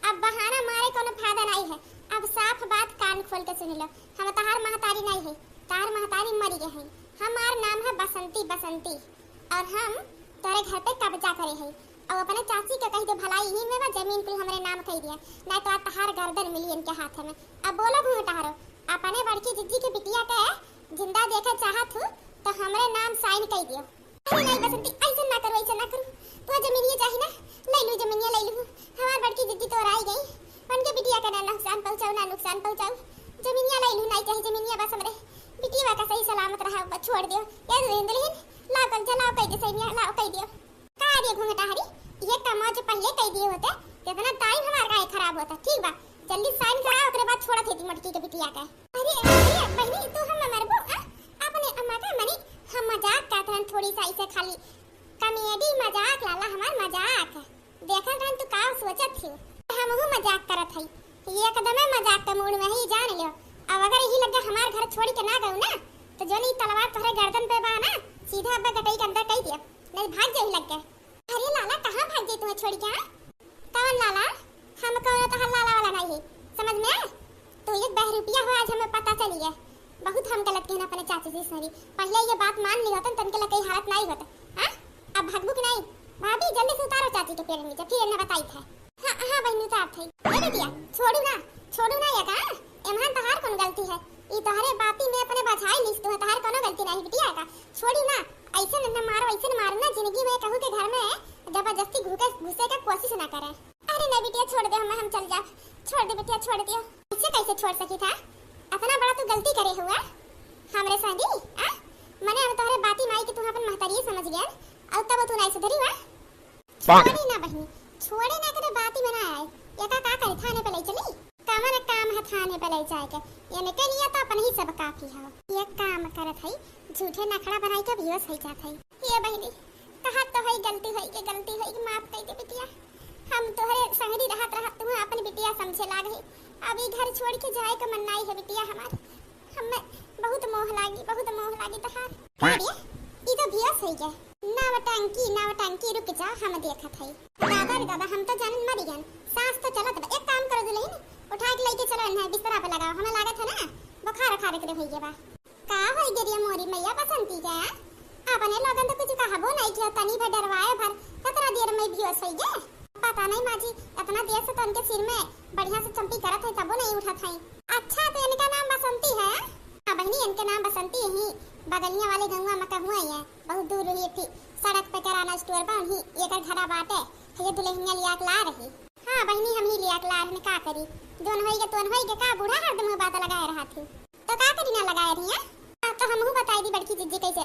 अब बहाना मारे कोनो फायदा नाई है। अब साफ बात कान खोल के सुन लो, हम तहार महतारी नाई है, तहार महतारी मरी गए हैं। हमार नाम है बसंती, बसंती, और हम तोरे घर पे कब्जा करे हैं। और अपने चाची के कह दे भलाई ही में बा, जमीन कुल हमरे नाम कह दिया, नाई तो आज तहार गर्दन मिली इनके हाथ में। अब बोलो घूंघटारो, अपने बड़की जिज्जी के बिटिया के जिंदा देखे चाहत हूँ तो हमरे नाम साइन कह दियो। अरे नाई बसंती, ऐसन ना करू, ऐसन ना करू। तो जमीनिया चाही ना, ले लू जमीनिया, ले लू। हमार बड़की जिज्जी तो आई गई, उनके बिटिया का ना नुकसान पहुँचाऊ, ना नुकसान पहुँचाऊ। जमीनिया ले लू, नाई चाही जमीनिया, बस हमरे बिटिया का सही सलामत रहा, बस छोड़ दियो। ये दुल्हन, दुल्हन, लाओ कल जलाओ कह दे सैनिया, लाओ कह दियो। का रे घूंघटाहरी, ये कमा जो पहले कह दिए होते, तो इतना टाइम हमार काहे खराब होता। ठीक बा, जल्दी साइन करा, ओकरे बाद छोड़त है ती मटकी के बिटिया के। अरे, अरे, बहिनी, तू हम मरबो, आ? अपने अम्मा का मनी, हम मजाक करत रहन थोड़ी सा, इसे खाली कॉमेडी मजाक, लाला हमार मजाक। देखत रहन तू का सोचत थी। हमहू मजाक करत हई, एकदमे मजाक के मूड में ही, जान लियो। अब अगर यही लग गया हमार घर छोड़ के ना गऊ ना, तो जो नहीं तलवार तोहरे गर्दन पे बा ना, सीधा अब्बा गटई के अंदर कह दिया, नहीं भाग जाई लग गए। अरे लाला, कहाँ भाग जाई तुम्हें छोड़ के, हाँ? कौन लाला? हम कौनो तोहार लाला वाला नाई है, समझ में आए? तू एक बहरूपिया हो, आज हमें पता चली है। बहुत हम गलत कहना अपने चाची से सॉरी। पहले ये बात मान ली होतन, तन के लकई हालत नाई होत। हाँ? अब भगबू कि नाई? भाभी, जल्दी से उतारो चाची के पैर नीचे, फिर इन्हें बताई थे। हाँ, हाँ बहिनी, उतार थे। ए बिटिया, छोड़ू ना, छोड़ू ना ये का? एम्हन तोहार कौन गलती है? ई तोहरे बाती में अपने बझाई लीस, तोहार कौनो गलती नाई बिटिया का। छोड़ू ना, ऐसे न मारो, ऐसे न मारो ना, जिंदगी में कहू के घर में जबरदस्ती घुके, घुसे के कोशिश ना करे। अरे ना बिटिया, छोड़ दे, हम, हम चल जाब। छोड़ दे बिटिया, छोड़ दियो। इसे कैसे छोड़ सकी था? इतना बड़ा तू गलती करे हुआ हमरे संगी, आ? मने हम तोहरे बाती माई के तू अपन महतारिये समझ यार, अउ तब तू नाहीं सुधरी वा। छोड़ी ना बहिनी, छोड़े ना, करे बाती में ना आए। एका का करे, थाने पे ले चली? कवन काम है थाने पे ले जाए के? इनके लिए तो अपन ही सब काफी है। एक काम करत है, झूठे नखड़ा बनाई के बेहोश हो जात है। ये बहिनी, कहा तो है गलती होई के, गलती होई के, माफ कर दे बिटिया। हम तोहरे संगरी रहत रहत तुहा अपन बिटिया समझे लाग है। अब ई घर छोड़ के जाए के मन नाई है बिटिया हमार। हमें बहुत मोह लागी, बहुत मोह लागी तोहार। अरे, ई तो बेहोश होई गए। नवटंकी, नवटंकी, रुक जा, हम देखत हई। दादा रे दादा, हम तो जानन मरी गन। सांस तो चलत बा। एक काम करो दुल्हन, उठा के लेके चलो इन्हें बिस्तरा पे लगाओ। हमें लागत है ना, बुखार उखार एकरे होई गए बा। का होई गे रे मोरी मैया बसंती के? अपने लोगन तो कुछ कहबो नहीं किया, तनी भर डरवाए भर, कतरा देर में बेहोश होई गए। पता नहीं माँ जी, इतना देर से तो इनके सिर में बढ़िया से चंपी करत है, तबो नहीं उठत है। अच्छा, तो इनका नाम बसंती है? हाँ बहिनी, इनके नाम बसंती है। बगलिया वाले गंगवा में कहूँ आई है, बहुत दूर रही थी। सड़क पे किराना स्टोर पर उन्हीं एकर घरा बाटे। ये दुल्हनिया लिया के ला रही। हाँ बहिनी, हम ही लिया के ला रहे, का करी? जोन होई के, तोन होई के, का बूढ़ा हरदम बात लगाए रहा थी। तो का करी ना लगाए रही है? हाँ, तो हमहू बताई दी बड़की जिज्जी कैसे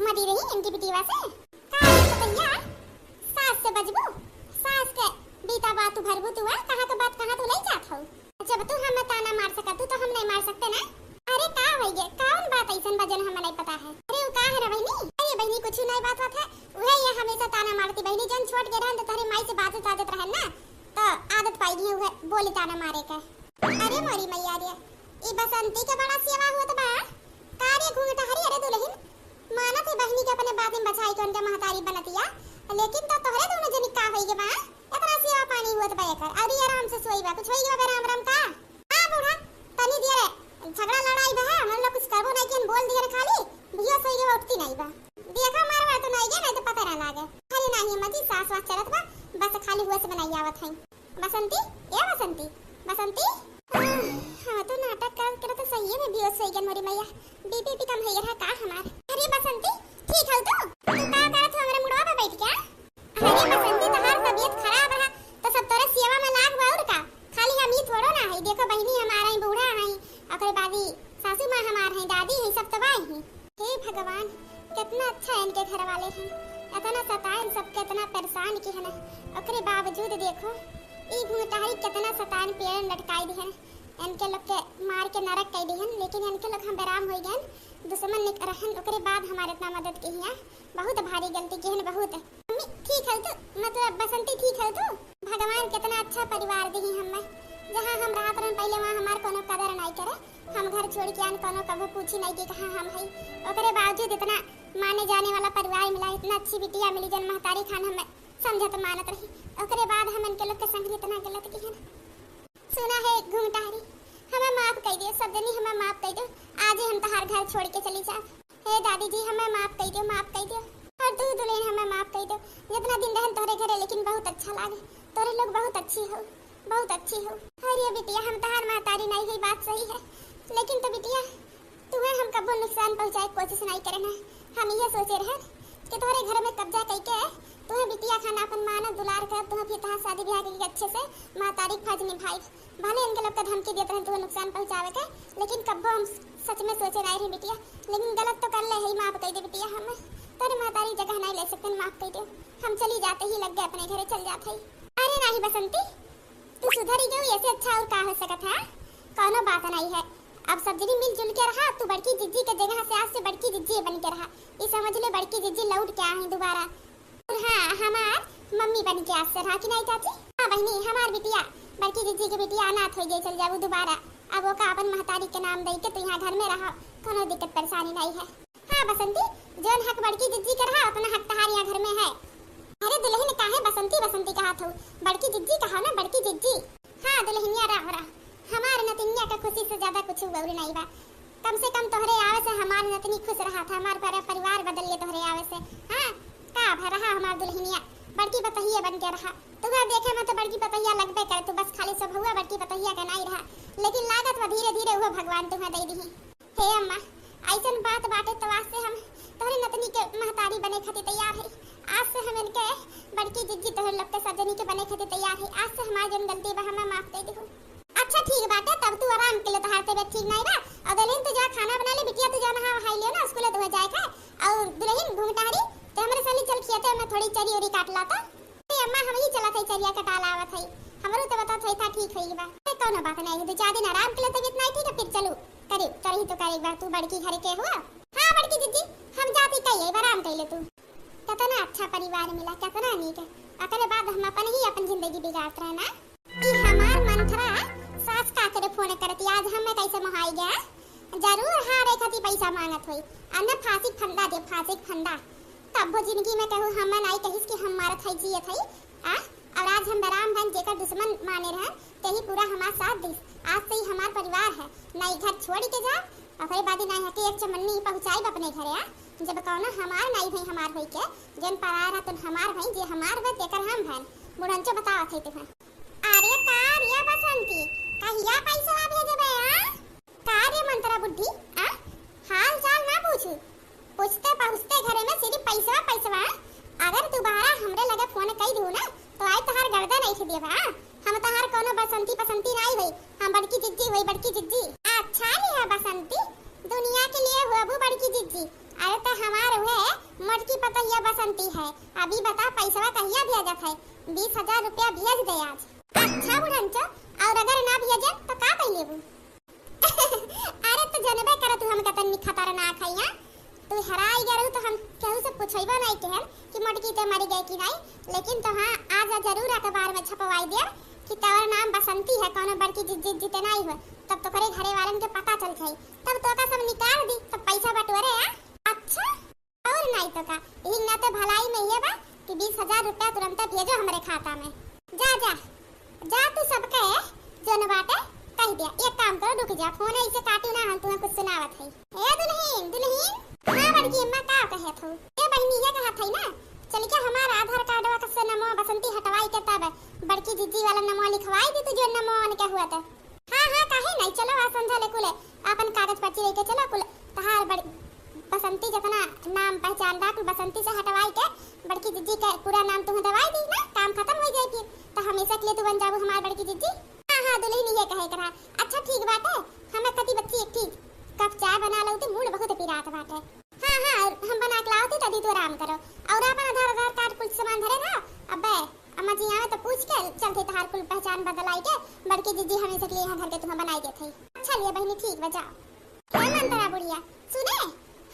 मरी रही इनकी बिटिया से। का रे पतैया, सास से बजबू? सास के बीता बात तू भरबू तू, आ? कहाँ के बात कहाँ तू ले जात हो? जब तू हमें ताना मार सकत तू तो हम नहीं मार सकते ना? अरे का होई गे, कौन बात ऐसन बा जौन हमें नहीं पता है? अरे वो का है ना बहिनी? अरे बहिनी कुछ नहीं बात बात है, वह ये हमेशा ताना मारती बहिनी, जौन छोट के रहन तो तोहरे माई से बात साजत रहन ना, तो आदत पाई गई है बोली ताना मारे के। अरे मोरी मैया रे, ई बसंती के बड़ा सेवा होत बा। का रे घूंघटहरी, अरे दुल्हन, मानत है बहिनी के अपने बात में बचाई के उनके महतारी बनतिया, लेकिन तो तोहरे दोनों जनी का होई गे बा? इतना सेवा पानी होत बा एकर, और ये आराम से सोई बा, कुछ होई गे बा राम राम का? आ बूढ़ा, तनी देर झगड़ा लड़ाई बा, हम लोग कुछ करबो नहीं कियन, बोल दिए खाली, बेहोश होई गे बा, उठती नहीं बा। देखा मार वार तो नहीं गे, नहीं तो पता ना लागे। खाली नहीं मजी सास वास चलत बा, बस खाली हुआ से बनाई आवत है। बसंती, ए बसंती, बसंती। आह, हम तो नाटक कर, कर तो सही में बेहोश होई गन मोरी मैया। बीपी भी कम होई रहा का हमार? अरे बसंती, ठीक हौ तू? तू का करत हो हमरे मुड़वा पे बैठ के? अरे बसंती, तोहार तबीयत खराब रहा, तो सब तोरे सेवा में लाग बा और का? खाली हम ही थोड़ो ना है, देखो बहिनी हमारा ही बूढ़ा है, ओकरे बाद ही सासू माँ हमार हैं, दादी हैं, सब तबाह हैं। हे भगवान, कितना अच्छा इनके घर वाले हैं, इतना सताएन सबके, इतना परेशान की है ना, ओकरे बावजूद देखो, ई घूंघटहरी कितना सताएन पेड़ लटकाई दी है ना, इनके लोग के मार के नरक कर दी है, लेकिन इनके लोग हम बेराम हो गए, दुश्मन निक रहन, ओकरे बाद हमारे इतना मदद की है, बहुत भारी गलती की है ना, बहुत। मम्मी, ठीक है तू, मतलब बसंती ठीक है तू? भगवान कितना अच्छा परिवार दी हमें, जहाँ हम रहत रहन पहले वहाँ हमार कोनो कदर नहीं करे, हम घर छोड़ के आन, कोनो कभो पूछी नहीं कि कहाँ हम हई। ओकरे बावजूद इतना माने जाने वाला परिवार मिला, इतना अच्छी बिटिया मिली, जौन महतारी खान हमें समझत मानत रही। ओकरे बाद हम इनके लोग के संग इतना गलत किहन। सुना है घूंघटहरी, हमें माफ कर दियो, सब जनी हमें माफ कर दियो। आज ही हम तोहार घर छोड़ के चली जाब। हे दादी जी, हमें माफ कर दियो, माफ कर दियो। और तू दुल्हन हमें माफ कर दियो। जितना दिन रहन तोहरे घरे, लेकिन बहुत अच्छा लागे। तोहरे लोग बहुत अच्छी हो, बहुत अच्छी हो। अरे बिटिया, हम तोहार महतारी नहीं हुई, बात सही है, लेकिन तो बिटिया, तुम्हें हम कबो नुकसान पहुँचाए के कोशिश नहीं करे ना। हम ये सोचे रहन कि तोहरे घर में कब्जा करके तुम्हें बिटिया खाना अपन मानव दुलार कर, तुम्हें फिर तोहार शादी ब्याह करके अच्छे से महतारी के फर्ज निभाई। भले इनके लोग का धमकी देत रहन तुम्हें नुकसान पहुँचावे के, लेकिन कब्बो हम सच में सोचे नहीं रहे बिटिया। लेकिन गलत तो कर ले है, माफ कर दे बिटिया, हम तोरे महतारी जगह नहीं ले सकते, माफ कर दे। हम चली जाते ही लग गए अपने घरे, चल जाते ही। अरे नहीं बसंती, तू सुधरी गई, ऐसे अच्छा और का हो सकत है? कौनो बात नहीं है, अब सब जनी मिलजुल के रहा, तू बड़की जिज्जी के जगह से आज से बड़की जिज्जी बन के रहा। ये समझ ले बड़की जिज्जी लौट के आ है दोबारा। और हाँ, हमार मम्मी बन के आज से रहा कि नहीं चाची? हाँ बहिनी, हमार बिटिया, बड़की जिज्जी के बिटिया अनाथ हो गई, चल जाबू दोबारा। अब ओका अपन महतारी के नाम दे के तू यहाँ घर में रहा, कोनो दिक्कत परेशानी नहीं है। हाँ बसंती, जौन हक बड़की जिज्जी के रहा, उतना हक तहार यहाँ घर में है। अरे दुल्हन काहे बसंती बसंती कहा थू? बड़की जिज्जी कहा ना, बड़की जिज्जी। हाँ दुल्हनिया, राम राम। हमार नतिनिया के खुशी से ज्यादा कुछ और नहीं बा। कम से कम तोहरे आवे से हमार नतनी खुश रहा था, हमार पर-, परिवार बदल ले तोहरे आवे से। हाँ, का भा रहा हमार दुल्हनिया, बड़की पतहिया बन के रहा। तुम्हें देखे में तो बड़की पतहिया लगबे करे, तू बस खाली स्वभाव बड़की पतहिया के नहीं रहा, लेकिन लागत बा धीरे धीरे वो भगवान तुम्हें दे दी। हे अम्मा, ऐसन बात बाटे तो आज से हम तोहरे नतनी के महतारी बने खातिर तैयार है। आज से हम इनके बड़की जिज्जी तोहरे लोग के सजनी के बने खातिर तैयार है। आज से हमार जौन गलती बा हमें माफ दे दिहु। अच्छा ठीक बाटे, तब तू आराम के ले, तोहार तबीयत ठीक नहीं बा। और दुल्हन तू जा खाना बना ले, बिटिया तू जा नहा वहाई लियो ना, स्कूल तुम्हें जाए के। और दुल्हन घूंघटहरी ते हमरे थोड़ी चरी उरी काट ला तो। अरे अम्मा, हम ही चलत हई, चरिया कटाल आवत हई। हमरो तो बता थई था ठीक होई बा। अरे कौनो बात नहीं, दो चार दिन आराम के लिए तबीयत नहीं ठीक है, फिर चलू। करे, करही तो करे एक बार तू बड़की घरे के हुआ। हाँ बड़की जिज्जी, हम जाती कही है, आराम कर ले तू। कितना अच्छा परिवार मिला, कितना नीक है। ओकरे बाद हम अपन ही अपन जिंदगी बिगाड़त रहे ना। ई हमार मंथरा सास का करे फोन करती, आज हमें कैसे मोहाई गया। जरूर हारे खातिर पैसा मांगत होई। आ न फांसी के फंदा दे, फांसी के फंदा। तब्बो जिंदगी में कहू हम नाई कहिस कि हम मारत हई, जियत हई। आ, और आज हम बराम रहन, जेकर दुश्मन माने रहन, तेही पूरा हमार साथ दिस। आज से ही हमार परिवार है, ना ई घर छोड़ के जा, ओकरे बाद ना यहाँ के एक चमन्नी पहुँचाइब अपने घरे। आ, जब कौनो हमार नाई भई हमार होई के, जौन पराया रहा तौन हमार भई, जे हमार भई तेकर हम भन। बुढ़ंचो बतावत है तुम्हें। अरे का रे बसंती, कहिया पैसवा भेजबे, आ? का रे मंत्रा बुद्धि, आ? हाल चाल ना पूछू, पूछते पहुँचते घरे में सिर्फ पैसवा, पैसवा। अगर दोबारा हमरे लगे फोन कई दिहू ना, तो आई तहार गर्दन ऐसे देबा। हम तहार कोनो बसंती पसंती नाई होई, हम बड़की जिज्जी होई, बड़की जिज्जी। अच्छा लिहा बसंती, दुनिया के लिए होबू बड़की जिज्जी। अरे तो हमार उहे मोटकी पतहिया बसंती है। अभी बता पैसवा कहिया भेजत है? बीस हजार रुपया भेज दे आज। अच्छा बुढ़ंचो, और अगर ना भेजे तो का कई लेबू? अरे तू जनबे करे तू हमका तन्नी खतरनाक है यहाँ। तू हराई गए रहू तो हम केहू से पूछबो नहीं केहन कि मोटकी ते मरी गई कि नहीं, लेकिन तो हाँ आज जरूर अखबार में छपवाई देब कि तोर नाम बसंती है, कोनो बड़की जिज्जी जिते नहीं हो, तब तोकरे घरे वालन के पता चल जाई, तब तोका सब निकाल दी, तब पैसा बटोरे आ। अच्छा और नहीं तो का, यही ना तो भलाई में ये बा कि बीस हजार रुपया तुरंत भेजो हमरे खाता में। जा, जा, जा तू सबके जोन बाटे कह दिया। एक काम करो, रुक जा, फोन ऐसे काटू ना, हम तुम्हें कुछ सुनावत है। ए दुल्हन, दुल्हन। हाँ बड़की अम्मा, का कहे थू? ए बहिनी, ये कहत है ना, चल के हमार आधार कार्डवा का से नमवा बसंती हटवाई के तब बड़की जिज्जी वाला नमवा लिखवाई दी तू, जो नमवा उनके हुआ तो। हाँ, हाँ, काहे नहीं, चलो आज संझा ले कुल अपन कागज पर्ची लेके चलो, कुल तहार बड़-, बसंती जितना नाम पहचान बा, कुल बसंती से हटवाई के बड़की जिज्जी के पूरा नाम तुम्हें दवाई दी ना, काम खत्म हो जाए फिर, तो हमेशा के लिए तू बन जाबू हमार बड़की जिज्जी। हाँ, हाँ, दुल्हन ये कहे करा। अच्छा ठीक बाटे, हमें कती बच्ची एक ठीक कप चाय बना लो, तो मूड बहुत पिरात बाटे। हाँ, हाँ, हम बना के लावती, तदी तू आराम करो। और अपन आधार, आधार कार्ड कुल सामान धरे रहो। अबे, अम्मा जी आवे तो पूछ के चलते, तहार कुल पहचान बदलाई के बड़की जिज्जी हमेशा के लिए यहाँ घर के तुम्हें बनाई देत है। अच्छा लिया बहिनी, ठीक बा, जाओ। ए मंतरा बुढ़िया, सुने,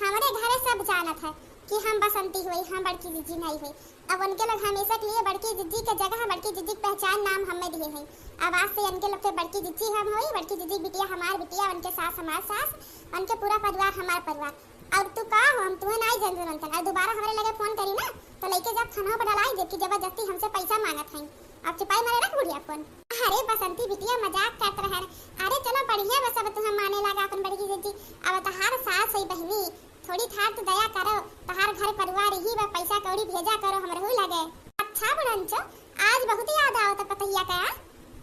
हमरे घरे सब जानत है कि हम बसंती हुई, हम बड़की जिज्जी नहीं हुई। अब उनके लोग हमेशा के लिए बड़की जिज्जी के जगह बड़की जिज्जी के पहचान नाम हमें दिए हैं। अब आज से इनके लोग के बड़की जिज्जी हम हुई, बड़की जिज्जी की बिटिया हमार बिटिया, उनके सास हमार सास, उनके पूरा परिवार हमार परिवार। और तू का हो, हम तुम्हें नाई जान जानतन। और दोबारा हमरे लगे फोन करी ना, तो लइके जब थनवा पर डलाई देब कि जबरदस्ती हमसे पैसा मांगत हई। अब चुपाई मारे रख बुढ़िया फोन। अरे बसंती बिटिया, मजाक करत रहन। अरे चलो बढ़िया बस, अब तुम्हें माने लगा अपन बड़की जिज्जी। अब तहार सास होई बहिनी, थोड़ी थार तो दया करो, तहार घर परिवार यही बा, पैसा कौड़ी भेजा करो हमरहू लगे। अच्छा बुढ़ंचो, आज बहुत याद आवत पतहिया का।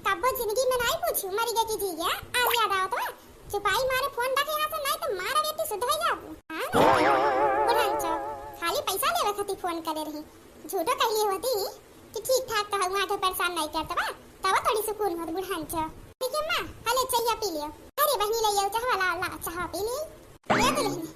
कब्बो जिंदगी में नाई पूछू, मरी गए कि जी गया, आज याद आवत बा। चुपाई मारे फोन रखे यहाँ से, नाई तो मारा बेटी शुद्ध हो जाबू। हाँ, नाई तो बुढ़ंचो, खाली पैसा लेवे खातिर फोन करे रही। झूठो कहली होती कि ठीक ठाक तो हुआ के परेशान नाई करत बा, तब थोड़ी सुकून होत बुढ़ंचो। ठीक है माँ, हले चाहिए पी लियो। अरे बहनी ले आओ चाहवा, ला, ला, चाह पी ली। ले दुल्हन,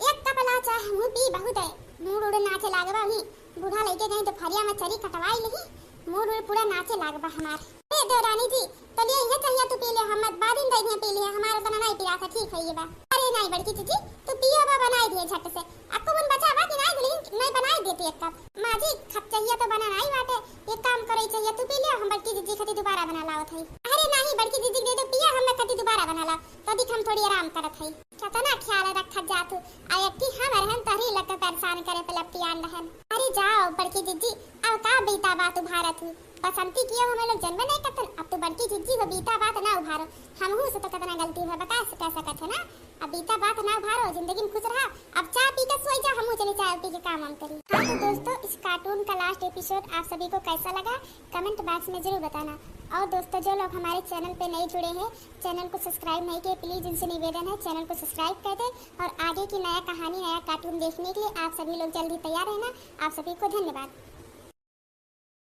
एक कप ला चाह, मुँह पी बहुत है, मूड उड़ नाचे लागबा ही। बूढ़ा लइके गई दोपहरिया में चरी कटवाई लही, मूड उड़ पूरा नाचे लागबा हमार। ए देवरानी जी, तो लिए इहे चाहिए तू पी ले, हम मत बाद में दे दिए पी लिए, हमारा उतना नहीं पिया था, ठीक है ये बा। अरे नहीं बड़की जीजी, तू पियो बा, बनाई दिए झट से। अक्को मन बचा बा कि नहीं दुल्हन, नहीं बनाई देती एक कप। माँ जी, खप चाहिए तो बना नहीं बाटे, एक काम करो, ई चाहिए तू पी ले, हम बड़की जीजी खातिर दोबारा बना लावत हई। अरे नहीं बड़की जीजी दे दो पिया, हम खातिर दोबारा बना ला, तदिक हम थोड़ी आराम करत हई। कितना ख्याल रखत जात हूँ, आ एक ही हम रहन तहरी लग के परेशान करे पे लपटियान रहन। अरे जाओ बड़की जीजी, अब का बीता बात उभारत हूँ, बसंती कियो हमें लोग जन्म नहीं करतन, अब तू बड़की जीजी हो, बीता बात ना उभारो। हमहू से तो कितना गलती हुआ, बता से कह सकत है ना। अब बीता बात ना उभारो, जिंदगी में खुश रहा। अब चाय पी के सोई जा, हमहू चली चाय पी के काम वाम करी। हाँ तो दोस्तों, इस कार्टून का लास्ट एपिसोड आप सभी को कैसा लगा, कमेंट बॉक्स में जरूर बताना। और दोस्तों, जो लोग हमारे चैनल पे नए जुड़े हैं, चैनल को सब्सक्राइब नहीं किए, प्लीज उनसे निवेदन है चैनल को सब्सक्राइब कर दें। और आगे की नया कहानी, नया कार्टून देखने के लिए आप सभी लोग जल्दी तैयार रहना। आप सभी को धन्यवाद।